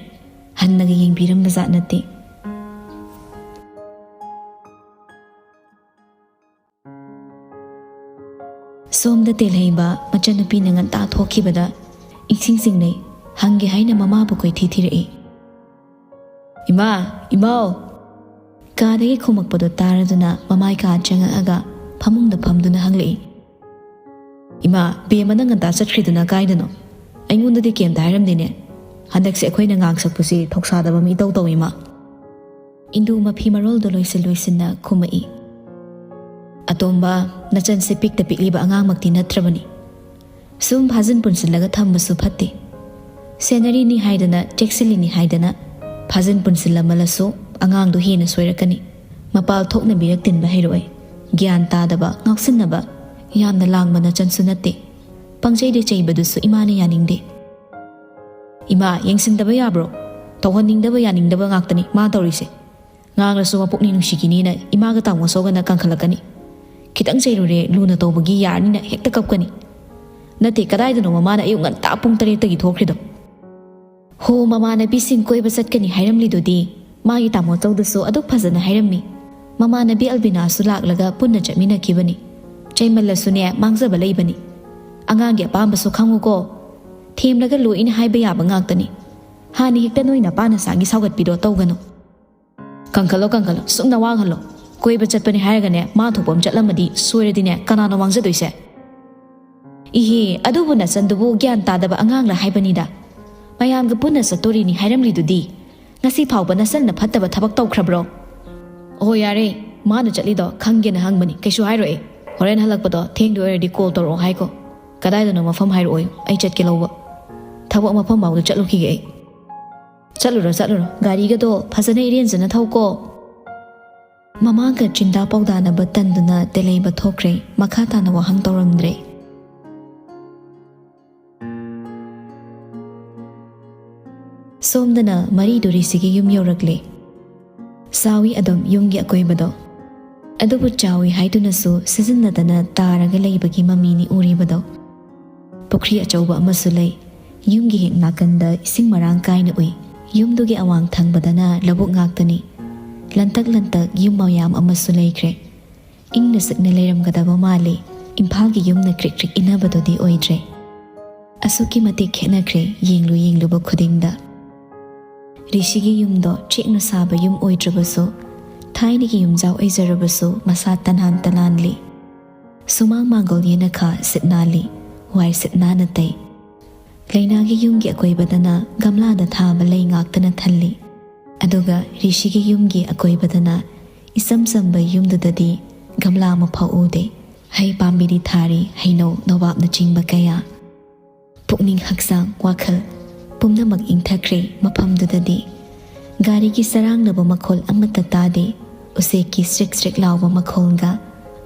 ꯍꯟꯅꯒ ꯌꯦꯡꯕꯤꯔꯝꯕ ꯖꯥꯠ ꯅꯠꯇꯦ꯫ ꯁꯣꯝꯗ ꯇꯦꯜꯍꯩꯕ ꯃꯆꯟꯅꯨꯄꯤꯅ ꯉꯟꯇꯥ ꯊꯣꯛꯈꯤꯕꯗ ꯏꯁꯤꯡ ꯆꯤꯡꯅꯩ꯫ ꯍꯪꯒꯦ ꯍꯥꯏꯅ ꯃꯃꯥꯕꯨ ꯀꯣꯏꯊꯤ ꯊꯤꯔꯛꯏ꯫ "ꯏꯃꯥ! ꯏꯃꯥꯎ!" ꯀꯥꯗꯒꯤ ꯈꯨꯝꯃꯛꯄꯗꯣ ꯇꯥꯔꯗꯨꯅ ꯃꯃꯥꯏ ꯀꯥ ꯆꯪꯉꯛꯑꯒ ꯐꯃꯨꯡꯗ ꯐꯝꯗꯨꯅ ꯍꯪꯂꯛꯏ꯫ "ꯏꯃꯥ, ꯕꯦꯝꯃꯅ ꯉꯟꯇꯥ ꯆꯠꯈ꯭ꯔꯤꯗꯨꯅ ꯀꯥꯏꯗꯅꯣ? ꯑꯩꯉꯣꯟꯗꯗꯤ ꯀꯩꯝꯇ ꯍꯥꯏꯔꯝꯗꯦꯅꯦ꯫ ꯍꯟꯗꯛꯁꯦ ꯑꯩꯈꯣꯏꯅ ꯉꯥꯡꯁꯛꯄꯁꯤ ꯊꯧꯁꯥꯗꯕ ꯑꯃ ꯏꯇꯧ ꯇꯧꯏ, ꯏꯃꯥ꯫" ꯏꯟꯗꯨ ꯃꯐꯤ ꯃꯔꯣꯜꯗꯣ ꯂꯣꯏꯁꯤꯟ ꯂꯣꯏꯁꯤꯟꯅ ꯈꯨꯝꯃꯛꯏ꯫ "ꯑꯇꯣꯝꯕ, ꯅꯆꯟꯁꯦ ꯄꯤꯛꯇ ꯄꯤꯛꯂꯤꯕ ꯑꯉꯥꯡꯃꯛꯇꯤ ꯅꯠꯇ꯭ꯔꯕꯅꯤ꯫ ꯁꯨꯝ ꯐꯥꯖꯤꯟ ꯄꯨꯟꯁꯤꯜꯂꯒ ꯊꯝꯕꯁꯨ ꯐꯠꯇꯦ꯫ ꯁꯦꯟꯅꯔꯤꯅꯤ ꯍꯥꯏꯗꯅ, ꯆꯦꯛꯁꯤꯜꯂꯤꯅꯤ ꯍꯥꯏꯗꯅ ꯐꯥꯖꯤꯟ ꯄꯨꯟꯁꯤꯜꯂꯝꯃꯜꯂꯁꯨ ꯑꯉꯥꯡꯗꯣ ꯍꯦꯟꯅ ꯁꯣꯏꯔꯛꯀꯅꯤ꯫ ꯃꯄꯥꯜ ꯊꯣꯛꯅ ꯃꯤꯔꯛ ꯇꯤꯟꯕ ꯍꯩꯔꯛꯑꯣꯏ꯫ ꯒ꯭ꯌꯥꯟ ꯇꯥꯗꯕ, ꯉꯥꯎꯁꯤꯟꯅꯕ, ꯌꯥꯝꯅ ꯂꯥꯡꯕ ꯅꯆꯟꯁꯨ ꯅꯠꯇꯦ꯫ ꯄꯪꯆꯩꯗ ꯆꯩꯕꯗꯨꯁꯨ ꯏꯃꯥꯅ ꯌꯥꯅꯤꯡꯗꯦ꯫" "ꯏꯃꯥ, ꯌꯦꯡꯁꯤꯟꯗꯕ ꯌꯥꯕ꯭ꯔꯣ? ꯇꯧꯍꯟꯅꯤꯡꯗꯕ ꯌꯥꯅꯤꯡꯗꯕ ꯉꯥꯛꯇꯅꯤ ꯃꯥ ꯇꯧꯔꯤꯁꯦ꯫ ꯉꯥꯡꯂꯁꯨ ꯃꯄꯨꯛꯅꯤꯡ ꯅꯨꯡꯁꯤꯈꯤꯅꯤꯅ ꯏꯃꯥꯒ ꯇꯥꯃꯣ ꯁꯣꯒꯅ ꯀꯟꯈꯠꯂꯛꯀꯅꯤ꯫ ꯈꯤꯇꯪ ꯆꯩꯔꯨꯔꯦ, ꯂꯨꯅ ꯇꯧꯕꯒꯤ ꯌꯥꯔꯅꯤꯅ ꯍꯦꯛꯇ ꯀꯞꯀꯅꯤ꯫ ꯅꯠꯇꯦ, ꯀꯗꯥꯏꯗꯅꯣ ꯃꯃꯥꯅ ꯑꯌꯨꯛ ꯉꯟꯇꯥ ꯄꯨꯡ ꯇꯔꯦꯠꯇꯒꯤ ꯊꯣꯛꯈ꯭ꯔꯤꯗꯣ?" "ꯍꯣ, ꯃꯃꯥꯟꯅꯕꯤꯁꯤꯡ ꯀꯣꯏꯕ ꯆꯠꯀꯅꯤ ꯍꯥꯏꯔꯝꯂꯤꯗꯨꯗꯤ꯫ ꯃꯥꯒꯤ ꯇꯥꯃꯣ ꯆꯧꯗꯁꯨ ꯑꯗꯨꯛ ꯐꯖꯅ ꯍꯥꯏꯔꯝꯃꯤ꯫ ꯃꯃꯥꯟꯅꯕꯤ ꯑꯜꯕꯤꯅꯥꯁꯨ ꯂꯥꯛꯂꯒ ꯄꯨꯟꯅ ꯆꯠꯃꯤꯟꯅꯈꯤꯕꯅꯤ꯫ ꯆꯩꯃꯜꯂꯁꯨꯅꯦ, ꯃꯥꯡꯖꯕ ꯂꯩꯕꯅꯤ꯫ ꯑꯉꯥꯡꯒꯤ ꯑꯄꯥꯝꯕꯁꯨ ꯈꯪꯉꯨꯀꯣ꯫ ꯊꯦꯝꯂꯒ ꯂꯣꯏꯅ ꯍꯥꯏꯕ ꯌꯥꯕ ꯉꯥꯛꯇꯅꯤ꯫ ꯍꯥꯟꯅ ꯍꯦꯛꯇ ꯅꯣꯏ ꯅꯄꯥ ꯅꯆꯥꯒꯤ ꯁꯥꯎꯒꯠꯄꯤꯗꯣ ꯇꯧꯒꯅꯨ꯫" "ꯀꯟꯈꯠꯂꯣ, ꯀꯟꯈꯠꯂꯣ, ꯁꯨꯝ ꯅꯋꯥ ꯍꯜꯂꯣ꯫ ꯀꯣꯏꯕ ꯆꯠꯄꯅꯤ ꯍꯥꯏꯔꯒꯅꯦ, ꯃꯥ ꯊꯣꯛꯄ ꯑꯃ ꯆꯠꯂꯝꯃꯗꯤ ꯁꯣꯏꯔꯗꯤꯅꯦ, ꯀꯅꯥꯅꯣ ꯃꯥꯡꯖꯗꯣꯏꯁꯦ?" "ꯏꯍꯦ, ꯑꯗꯨꯕꯨ ꯅꯆꯟꯗꯨꯕꯨ ꯒ꯭ꯌꯥꯟ ꯇꯥꯗꯕ ꯑꯉꯥꯡꯂ ꯍꯥꯏꯕꯅꯤꯗ꯫ ꯃꯌꯥꯝꯒ ꯄꯨꯟꯅ ꯆꯠꯇꯣꯔꯤꯅꯤ ꯍꯥꯏꯔꯝꯂꯤꯗꯨꯗꯤ꯫ ꯉꯁꯤ ꯐꯥꯎꯕ ꯅꯆꯟꯅ ꯐꯠꯇꯕ ꯊꯕꯛ ꯇꯧꯈ꯭ꯔꯕ꯭ꯔꯣ?" "ꯑꯣ, ꯌꯥꯔꯦ, ꯃꯥꯅ ꯆꯠꯂꯤꯗꯣ ꯈꯪꯒꯦꯅ ꯍꯪꯕꯅꯤ, ꯀꯩꯁꯨ ꯍꯥꯏꯔꯣꯏ꯫ ꯍꯣꯔꯦꯟ ꯍꯜꯂꯛꯄꯗꯣ ꯊꯦꯡꯗꯣꯏ ꯑꯣꯏꯔꯗꯤ ꯀꯣꯜ ꯇꯧꯔꯛꯑꯣ ꯍꯥꯏꯀꯣ꯫ ꯀꯗꯥꯏꯗꯅꯣ ꯃꯐꯝ ꯍꯥꯏꯔꯛꯑꯣ, ꯑꯩ ꯆꯠꯀꯦ ꯂꯧꯕ꯫ ꯊꯕꯛ ꯃꯐꯝ ꯐꯥꯎꯗ ꯆꯠꯂꯨꯈꯤꯒꯦ ꯑꯩ꯫" "ꯆꯠꯂꯨꯔꯣ, ꯆꯠꯂꯨꯔꯣ꯫ ꯒꯥꯔꯤꯒꯗꯣ ꯐꯖꯅ ꯏꯔꯦꯟꯖꯅ ꯊꯧꯀꯣ꯫" ꯃꯃꯥꯒ ꯆꯤꯟꯗꯥ ꯄꯥꯎꯗꯥꯅꯕ ꯇꯟꯗꯨꯅ ꯇꯦꯂꯩꯕ ꯊꯣꯛꯈ꯭ꯔꯦ꯫ ꯃꯈꯥ ꯇꯥꯅ ꯋꯥꯍꯪ ꯇꯧꯔꯝꯗ꯭ꯔꯦ꯫ ꯁꯣꯝꯗꯅ ꯃꯔꯤ ꯇꯨꯔꯤꯁꯤꯒꯤ ꯌꯨꯝ ꯌꯧꯔꯛꯂꯦ꯫ ꯆꯥꯎꯏ ꯑꯗꯨꯝ ꯌꯨꯝꯒꯤ ꯑꯀꯣꯏꯕꯗꯣ꯫ ꯑꯗꯨꯕꯨ ꯆꯥꯎꯏ ꯍꯥꯏꯗꯨꯅꯁꯨ ꯁꯤꯖꯤꯟꯅꯗꯅ ꯇꯥꯔꯒ ꯂꯩꯕꯒꯤ ꯃꯃꯤꯅꯤ ꯎꯔꯤꯕꯗꯣ꯫ ꯄꯨꯈ꯭ꯔꯤ ꯑꯆꯧꯕ ꯑꯃꯁꯨ ꯂꯩ꯫ ꯌꯨꯝꯒꯤ ꯍꯦꯛ ꯅꯥꯀꯟꯗ ꯏꯁꯤꯡ ꯃꯔꯥꯡ ꯀꯥꯏꯅ ꯎꯏ꯫ ꯌꯨꯝꯗꯨꯒꯤ ꯑꯋꯥꯡ ꯊꯪꯕꯗꯅ ꯂꯧꯕꯨꯛ ꯉꯥꯛꯇꯅꯤ꯫ ꯂꯟꯇꯛ ꯂꯟꯇꯛ ꯌꯨꯝ ꯃꯌꯥꯝ ꯑꯃꯁꯨ ꯂꯩꯈ꯭ꯔꯦ꯫ ꯏꯪꯅ ꯆꯤꯛꯅ ꯂꯩꯔꯝꯒꯗꯕ ꯃꯥꯜꯂꯤ꯫ ꯏꯝꯐꯥꯜꯒꯤ ꯌꯨꯝꯅ ꯀ꯭ꯔꯤꯛ ꯀ꯭ꯔꯤꯛ ꯏꯟꯅꯕꯗꯨꯗꯤ ꯑꯣꯏꯗ꯭ꯔꯦ꯫ ꯑꯁꯨꯛꯀꯤ ꯃꯇꯤꯛ ꯈꯦꯠꯅꯈ꯭ꯔꯦ ꯌꯦꯡꯂꯨ ꯌꯦꯡꯂꯨꯕ ꯈꯨꯗꯤꯡꯗ꯫ ꯔꯤꯁꯤꯒꯤ ꯌꯨꯝꯗꯣ ꯆꯦꯛꯅ ꯁꯥꯕ ꯌꯨꯝ ꯑꯣꯏꯗ꯭ꯔꯕꯁꯨ, ꯊꯥꯏꯅꯒꯤ ꯌꯨꯝꯖꯥꯎ ꯑꯣꯏꯖꯔꯕꯁꯨ ꯃꯁꯥ ꯇꯅꯥꯟ ꯇꯅꯥꯟꯂꯤ꯫ ꯁꯨꯃꯥꯡ ꯃꯥꯡꯒꯣꯜ ꯌꯦꯅꯈꯥ ꯁꯤꯠ ꯅꯥꯜꯂꯤ, ꯋꯥꯏ ꯁꯤꯠ ꯅꯥꯟꯅ ꯇꯩ꯫ ꯂꯩꯅꯥꯒꯤ ꯌꯨꯝꯒꯤ ꯑꯀꯣꯏꯕꯗꯅ ꯒꯝꯂꯥꯗ ꯊꯥꯕ ꯂꯩ ꯉꯥꯛꯇꯅ ꯊꯜꯂꯤ꯫ ꯑꯗꯨꯒ ꯔꯤꯁꯤꯒꯤ ꯌꯨꯝꯒꯤ ꯑꯀꯣꯏꯕꯗꯅ ꯏꯆꯝ ꯆꯝꯕ ꯌꯨꯝꯗꯨꯗꯗꯤ ꯒꯝꯂꯥ ꯑꯃꯐꯥꯎ ꯎꯗꯦ꯫ ꯍꯩ ꯄꯥꯝꯕꯤꯗꯤ ꯊꯥꯔꯤ, ꯍꯩꯅꯧ, ꯅꯣꯕꯥꯞꯅꯆꯤꯡꯕ ꯀꯌꯥ꯫ ꯄꯨꯛꯅꯤꯡ, ꯍꯛꯆꯥꯡ, ꯋꯥꯈꯜ ꯄꯨꯝꯅꯃꯛ ꯏꯪꯊꯈ꯭ꯔꯦ ꯃꯐꯝꯗꯨꯗꯗꯤ꯫ ꯒꯥꯔꯤꯒꯤ ꯆꯔꯥꯡꯅꯕ ꯃꯈꯣꯜ ꯑꯃꯠꯇ ꯇꯥꯗꯦ꯫ ꯎꯆꯦꯛꯀꯤ ꯆ꯭ꯔꯤꯛ ꯆ꯭ꯔꯤꯛ ꯂꯥꯎꯕ ꯃꯈꯣꯜꯒ,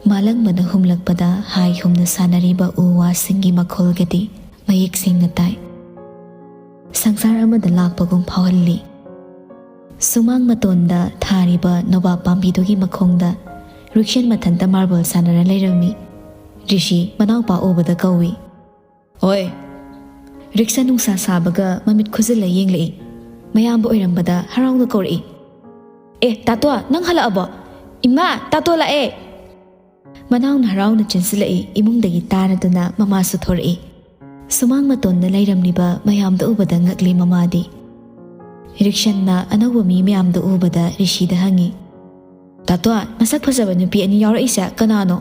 ꯃꯥꯂꯪꯕꯅ ꯍꯨꯝꯂꯛꯄꯗ ꯍꯥꯏ ꯍꯨꯝꯅ ꯁꯥꯟꯅꯔꯤꯕ ꯎ ꯋꯥꯁꯤꯡꯒꯤ ꯃꯈꯣꯜꯒꯗꯤ ꯃꯌꯦꯛ ꯁꯦꯡꯅ ꯇꯥꯏ꯫ ꯁꯪꯁꯥꯔ ꯑꯃꯗ ꯂꯥꯛꯄꯒꯨꯝ ꯐꯥꯎꯍꯜꯂꯤ꯫ ꯁꯨꯃꯥꯡ ꯃꯇꯣꯟꯗ ꯊꯥꯔꯤꯕ ꯅꯣꯕꯥꯞ ꯄꯥꯝꯕꯤꯗꯨꯒꯤ ꯃꯈꯣꯡꯗ ꯔꯤꯛꯁꯟ ꯃꯊꯟꯇ ꯃꯥꯔꯕꯜ ꯁꯥꯟꯅꯔ ꯂꯩꯔꯝꯃꯤ꯫ ꯔꯤꯁꯤ ꯃꯅꯥꯎꯄꯥ ꯎꯕꯗ ꯀꯧꯏ꯫ "ꯑꯣꯏ!" ꯔꯤꯛꯁꯟ ꯅꯨꯡꯁꯥ ꯁꯥꯕꯒ ꯃꯃꯤꯠ ꯈꯨꯖꯤꯜꯂ ꯌꯦꯡꯂꯛꯏ꯫ ꯃꯌꯥꯝꯕ ꯑꯣꯏꯔꯝꯕꯗ ꯍꯔꯥꯎꯅ ꯀꯧꯔꯛꯏ꯫ "ꯑꯦ, ꯇꯥꯇꯣ, ꯅꯪ ꯍꯜꯂꯛꯑꯕꯣ? ꯏꯃꯥ, ꯇꯥꯇꯣ ꯂꯥꯛꯑꯦ!" ꯃꯅꯥꯎꯅ ꯍꯔꯥꯎꯅ ꯆꯦꯟꯁꯤꯜꯂꯛꯏ꯫ ꯏꯃꯨꯡꯗꯒꯤ ꯇꯥꯔꯗꯨꯅ ꯃꯃꯥꯁꯨ ꯊꯣꯔꯛꯏ꯫ ꯁꯨꯃꯥꯡ ꯃꯇꯣꯟꯗ ꯂꯩꯔꯝꯂꯤꯕ ꯃꯌꯥꯝꯗ ꯎꯕꯗ ꯉꯛꯂꯤ ꯃꯃꯥꯗꯤ꯫ ꯔꯤꯛꯁꯟꯅ ꯑꯅꯧꯕ ꯃꯤ ꯃꯌꯥꯝꯗ ꯎꯕꯗ ꯔꯤꯁꯤꯗ ꯍꯪꯉꯤ, "ꯇꯥꯇꯣ, ꯃꯁꯛ ꯐꯖꯕ ꯅꯨꯄꯤ ꯑꯅꯤ ꯌꯥꯎꯔꯛꯏꯁꯦ ꯀꯅꯥꯅꯣ?"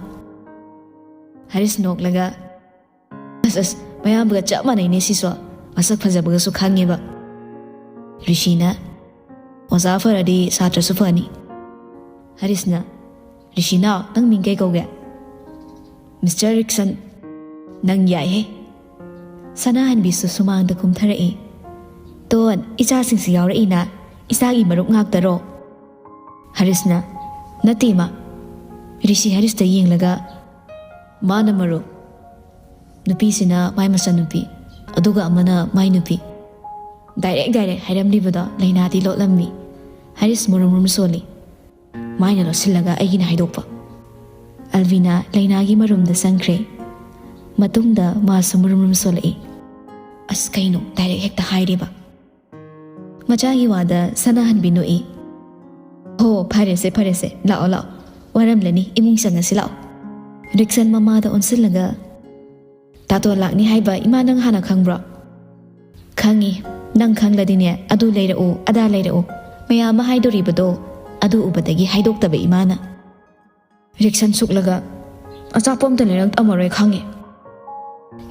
ꯍꯔꯤꯁ ꯅꯣꯛꯂꯒ, "ꯑꯁ, ꯑꯁ, ꯃꯌꯥꯝꯕꯒ ꯆꯞ ꯃꯥꯟꯅꯩꯅꯦ ꯁꯤꯁꯨ꯫ ꯃꯁꯛ ꯐꯖꯕꯒꯁꯨ ꯈꯪꯉꯦꯕ꯫" ꯔꯤꯁꯤꯅ, "ꯑꯣꯖꯥ ꯐꯔꯗꯤ ꯁꯥꯇ꯭ꯔꯁꯨ ꯐꯅꯤ꯫" ꯍꯔꯤꯁꯅ, "ꯔꯤꯁꯤꯅꯥꯎ, ꯅꯪ ꯃꯤꯡ ꯀꯩ ꯀꯧꯒꯦ?" "ꯃꯤꯁꯇꯔ ꯔꯤꯛꯁꯟ꯫" "ꯅꯪ ꯌꯥꯏꯍꯦ꯫" ꯁꯅꯥꯍꯟꯕꯤꯁꯨ ꯁꯨꯃꯥꯡꯗ ꯀꯨꯝꯊꯔꯛꯏ꯫ "ꯇꯣꯟ, ꯏꯆꯥꯁꯤꯡꯁꯤ ꯌꯥꯎꯔꯛꯏꯅ, ꯏꯆꯥꯒꯤ ꯃꯔꯨꯞ ꯉꯥꯛꯇꯔꯣ?" ꯍꯔꯤꯁꯅ, "ꯅꯠꯇꯦ, ꯏꯃꯥ꯫" ꯔꯤꯁꯤ ꯍꯔꯤꯁꯇ ꯌꯦꯡꯂꯒ, "ꯃꯥꯅ ꯃꯔꯨꯞ, ꯅꯨꯄꯤꯁꯤꯅ ꯃꯥꯏ ꯃꯆꯟꯅꯨꯄꯤ, ꯑꯗꯨꯒ ꯑꯃꯅ ꯃꯥꯏ ꯅꯨꯄꯤ꯫" ꯗꯥꯏꯔꯦꯛ ꯗꯥꯏꯔꯦꯛ ꯍꯥꯏꯔꯝꯂꯤꯕꯗꯣ ꯂꯩꯅꯥꯗꯤ ꯂꯣꯠꯂꯝꯃꯤ꯫ ꯍꯔꯤꯁ ꯃꯨꯔꯨꯝ ꯃꯨꯔꯨꯝ ꯁꯣꯜꯂꯤ꯫ ꯃꯥꯏꯅ ꯂꯣꯠꯁꯤꯜꯂꯒ ꯑꯩꯒꯤꯅ ꯍꯥꯏꯗꯣꯛꯄ꯫ ꯑꯜꯕꯤꯅꯥ ꯂꯩꯅꯥꯒꯤ ꯃꯔꯨꯝꯗ ꯆꯪꯈ꯭ꯔꯦ꯫ ꯃꯇꯨꯡꯗ ꯃꯥꯁꯨ ꯃꯨꯔꯨꯝ ꯃꯨꯔꯨꯝ ꯁꯣꯜꯂꯛꯏ꯫ "ꯑꯁ, ꯀꯩꯅꯣ, ꯗꯥꯏꯔꯦꯛ ꯍꯦꯛꯇ ꯍꯥꯏꯔꯦꯕ?" ꯃꯆꯥꯒꯤ ꯋꯥꯗ ꯁꯅꯥꯍꯟꯕꯤ ꯅꯣꯛꯏ꯫ "ꯍꯣ, ꯐꯔꯦꯁꯦ, ꯐꯔꯦꯁꯦ, ꯂꯥꯛꯑꯣ, ꯂꯥꯛꯑꯣ, ꯋꯥꯔꯝꯂꯅꯤ, ꯏꯃꯨꯡ ꯆꯪꯉꯁꯤ ꯂꯥꯛꯑꯣ꯫" ꯔꯤꯛꯁꯟ ꯃꯃꯥꯗ ꯑꯣꯟꯁꯤꯜꯂꯒ, "ꯇꯥꯇꯣꯟ ꯂꯥꯛꯅꯤ ꯍꯥꯏꯕ ꯏꯃꯥ ꯅꯪ ꯍꯥꯟꯅ ꯈꯪꯕ꯭ꯔꯣ?" "ꯈꯪꯉꯤ꯫ ꯅꯪ ꯈꯪꯂꯗꯤꯅꯦ, ꯑꯗꯨ ꯂꯩꯔꯛꯎ, ꯑꯗꯥ ꯂꯩꯔꯛꯎ, ꯃꯌꯥꯝ ꯑꯃ ꯍꯥꯏꯗꯣꯔꯤꯕꯗꯣ, ꯑꯗꯨ ꯎꯕꯗꯒꯤ ꯍꯥꯏꯗꯣꯛꯇꯕ ꯏꯃꯥꯅ꯫" ꯔꯤꯛꯁꯟ ꯁꯨꯛꯂꯒ, "ꯑꯆꯥꯄꯣꯠ ꯑꯝꯇ ꯂꯩꯔꯛꯑꯝꯃꯔꯣꯏ ꯈꯪꯉꯤ꯫"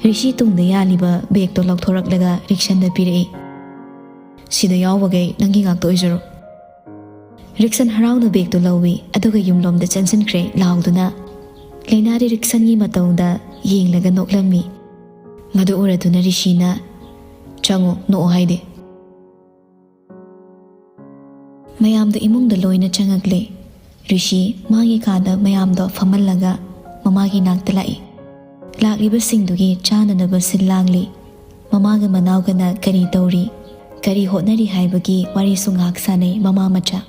ꯔꯤꯁꯤ ꯇꯨꯡꯗ ꯌꯥꯜꯂꯤꯕ ꯕꯦꯒꯇꯣ ꯂꯧꯊꯣꯔꯛꯂꯒ ꯔꯤꯛꯁꯟꯗ ꯄꯤꯔꯛꯏ꯫ "ꯁꯤꯗ ꯌꯥꯎꯕꯈꯩ ꯅꯪꯒꯤ ꯉꯥꯛꯇ ꯑꯣꯏꯖꯔꯣ꯫" ꯔꯤꯛꯁꯟ ꯍꯔꯥꯎꯅ ꯕꯦꯒꯇꯨ ꯂꯧꯏ, ꯑꯗꯨꯒ ꯌꯨꯝꯂꯣꯝꯗ ꯆꯪꯁꯤꯟꯈ꯭ꯔꯦ ꯂꯥꯎꯗꯨꯅ꯫ ꯂꯩꯅꯥꯗꯤ ꯔꯤꯛꯁꯟꯒꯤ ꯃꯇꯧꯗ ꯌꯦꯡꯂꯒ ꯅꯣꯛꯂꯝꯃꯤ꯫ ꯃꯗꯨ ꯎꯔꯗꯨꯅ ꯔꯤꯁꯤꯅ, "ꯆꯪꯉꯣ, ꯅꯣꯛꯑꯣ ꯍꯥꯏꯗꯦ꯫" ꯃꯌꯥꯝꯗꯣ ꯏꯃꯨꯡꯗ ꯂꯣꯏꯅ ꯆꯪꯉꯛꯂꯦ꯫ ꯔꯤꯁꯤ ꯃꯥꯒꯤ ꯀꯥꯗ ꯃꯌꯥꯝꯗꯣ ꯐꯝꯍꯜꯂꯒ ꯃꯃꯥꯒꯤ ꯅꯥꯛꯇ ꯂꯥꯛꯏ꯫ ꯂꯥꯛꯂꯤꯕꯁꯤꯡꯗꯨꯒꯤ ꯆꯥꯅꯅꯕ ꯁꯤꯜ ꯂꯥꯡꯂꯤ꯫ ꯃꯃꯥꯒ ꯃꯅꯥꯎꯒꯅ ꯀꯔꯤ ꯇꯧꯔꯤ, ꯀꯔꯤ ꯍꯣꯠꯅꯔꯤ ꯍꯥꯏꯕꯒꯤ ꯋꯥꯔꯤꯁꯨ ꯉꯥꯏꯍꯥꯛ ꯁꯥꯟꯅꯩ ꯃꯃꯥ ꯃꯆꯥ꯫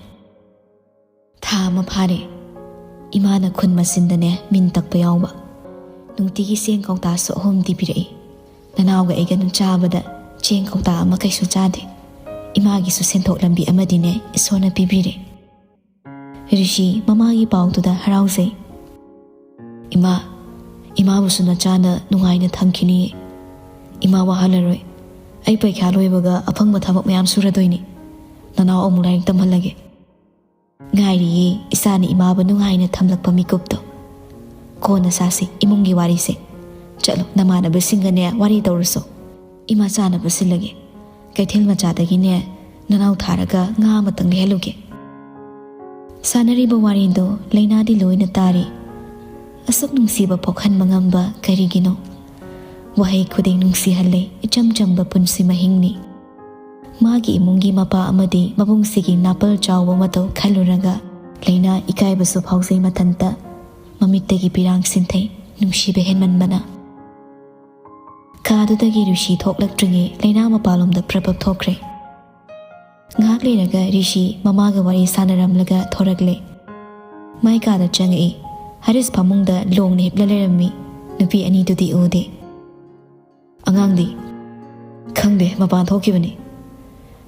"ꯊꯥ ꯑꯃ ꯐꯥꯔꯦ꯫ ꯏꯃꯥꯅ ꯈꯨꯟ ꯃꯆꯤꯟꯗꯅꯦ ꯃꯤꯟ ꯇꯛꯄ ꯌꯥꯎꯕ꯫ ꯅꯨꯡꯇꯤꯒꯤ ꯆꯦꯡ ꯀꯧꯇꯥꯁꯨ ꯑꯍꯨꯝꯗꯤ ꯄꯤꯔꯛꯏ꯫ ꯅꯅꯥꯎꯒ ꯑꯩꯒꯅ ꯆꯥꯕꯗ ꯆꯦꯡ ꯀꯧꯇꯥ ꯑꯃ ꯀꯩꯁꯨ ꯆꯥꯗꯦ꯫ ꯏꯃꯥꯒꯤꯁꯨ ꯁꯦꯟꯊꯣꯛ ꯂꯝꯕꯤ ꯑꯃꯗꯤꯅꯦ ꯏꯁꯣꯔꯅ ꯄꯤꯕꯤꯔꯦ꯫" ꯔꯤꯁꯤ ꯃꯃꯥꯒꯤ ꯄꯥꯎꯗꯨꯗ ꯍꯔꯥꯎꯖꯩ꯫ "ꯏꯃꯥ, ꯏꯃꯥꯕꯨꯁꯨ ꯅꯆꯥꯅ ꯅꯨꯡꯉꯥꯏꯅ ꯊꯝꯈꯤꯅꯤꯌꯦ꯫ ꯏꯃꯥ ꯋꯥꯍꯜꯂꯔꯣꯏ꯫ ꯑꯩ ꯄꯩꯈꯥ ꯂꯣꯏꯕꯒ ꯑꯐꯪꯕ ꯊꯕꯛ ꯃꯌꯥꯝ ꯁꯨꯔꯗꯣꯏꯅꯤ꯫ ꯅꯅꯥꯎ ꯑꯃꯨꯛ ꯂꯥꯏꯔꯤꯛ ꯇꯝꯍꯜꯂꯒꯦ꯫" "ꯉꯥꯏꯔꯤꯌꯦ ꯏꯆꯥꯅ ꯏꯃꯥꯕꯨ ꯅꯨꯡꯉꯥꯏꯅ ꯊꯝꯂꯛꯄ ꯃꯤꯀꯨꯞꯇꯣ꯫ ꯀꯣꯟꯅ ꯁꯥꯁꯤ ꯏꯃꯨꯡꯒꯤ ꯋꯥꯔꯤꯁꯦ꯫ ꯆꯠꯂꯣ, ꯅꯃꯥꯟꯅꯕꯁꯤꯡꯒꯅꯦ ꯋꯥꯔꯤ ꯇꯧꯔꯨꯁꯣ꯫ ꯏꯃꯥ ꯆꯥꯅꯕ ꯁꯤꯜꯂꯒꯦ꯫ ꯀꯩꯊꯦꯜ ꯃꯆꯥꯗꯒꯤꯅꯦ ꯅꯅꯥꯎ ꯊꯥꯔꯒ ꯉꯥ ꯑꯃꯇꯪ ꯂꯩꯍꯜꯂꯨꯒꯦ꯫" ꯁꯥꯟꯅꯔꯤꯕ ꯋꯥꯔꯤꯗꯣ ꯂꯩꯅꯥꯗꯤ ꯂꯣꯏꯅ ꯇꯥꯔꯤ꯫ ꯑꯁꯨꯛ ꯅꯨꯡꯁꯤꯕ ꯄꯣꯛꯍꯟꯕ ꯉꯝꯕ ꯀꯔꯤꯒꯤꯅꯣ? ꯋꯥꯍꯩ ꯈꯨꯗꯤꯡ ꯅꯨꯡꯁꯤꯍꯜꯂꯦ ꯏꯆꯝ ꯆꯝꯕ ꯄꯨꯟꯁꯤ ꯃꯍꯤꯡꯅꯤ꯫ ꯃꯥꯒꯤ ꯏꯃꯨꯡꯒꯤ ꯃꯄꯥ ꯑꯃꯗꯤ ꯃꯕꯨꯡꯁꯤꯒꯤ ꯅꯥꯄꯜ ꯆꯥꯎꯕ ꯃꯇꯧ ꯈꯜꯂꯨꯔꯒ ꯂꯩꯅꯥ ꯏꯀꯥꯏꯕꯁꯨ ꯐꯥꯎꯖꯩ ꯃꯊꯟꯇ꯫ ꯃꯃꯤꯠꯇꯒꯤ ꯄꯤꯔꯥꯡ ꯁꯤꯟꯊꯩ, ꯅꯨꯡꯁꯤꯕ ꯍꯦꯟꯃꯟꯕꯅ꯫ ꯀꯥꯗꯨꯗꯒꯤ ꯔꯤꯁꯤ ꯊꯣꯛꯂꯛꯇ꯭ꯔꯤꯉꯩ ꯂꯩꯅꯥ ꯃꯄꯥꯟꯂꯣꯝꯗ ꯄ꯭ꯔꯞ ꯄ꯭ꯔꯞ ꯊꯣꯛꯈ꯭ꯔꯦ꯫ ꯉꯥꯏꯍꯥꯛ ꯂꯩꯔꯒ ꯔꯤꯁꯤ ꯃꯃꯥꯒ ꯋꯥꯔꯤ ꯁꯥꯟꯅꯔꯝꯂꯒ ꯊꯣꯔꯛꯂꯦ꯫ ꯃꯥꯏ ꯀꯥꯗ ꯆꯪꯉꯛꯏ꯫ ꯍꯔꯤꯁ ꯐꯃꯨꯡꯗ ꯂꯣꯡꯅ ꯍꯤꯞꯂ ꯂꯩꯔꯝꯃꯤ꯫ ꯅꯨꯄꯤ ꯑꯅꯤꯗꯨꯗꯤ ꯎꯗꯦ꯫ "ꯑꯉꯥꯡꯗꯤ?" "ꯈꯪꯗꯦ, ꯃꯄꯥꯟ ꯊꯣꯛꯈꯤꯕꯅꯤ꯫"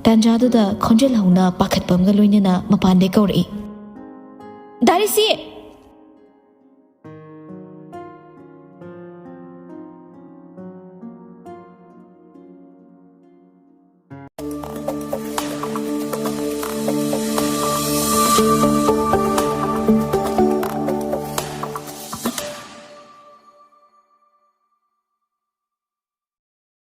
ꯇꯥꯟꯖꯥꯗꯨꯗ ꯈꯣꯟꯖꯦꯜ ꯍꯧꯅ ꯄꯥꯈꯠꯄ ꯑꯃꯒ ꯂꯣꯏꯅꯅ ꯃꯄꯥꯟꯗꯩ ꯀꯧꯔꯛꯏ, "ꯗꯥ ꯔꯤꯁꯤ!"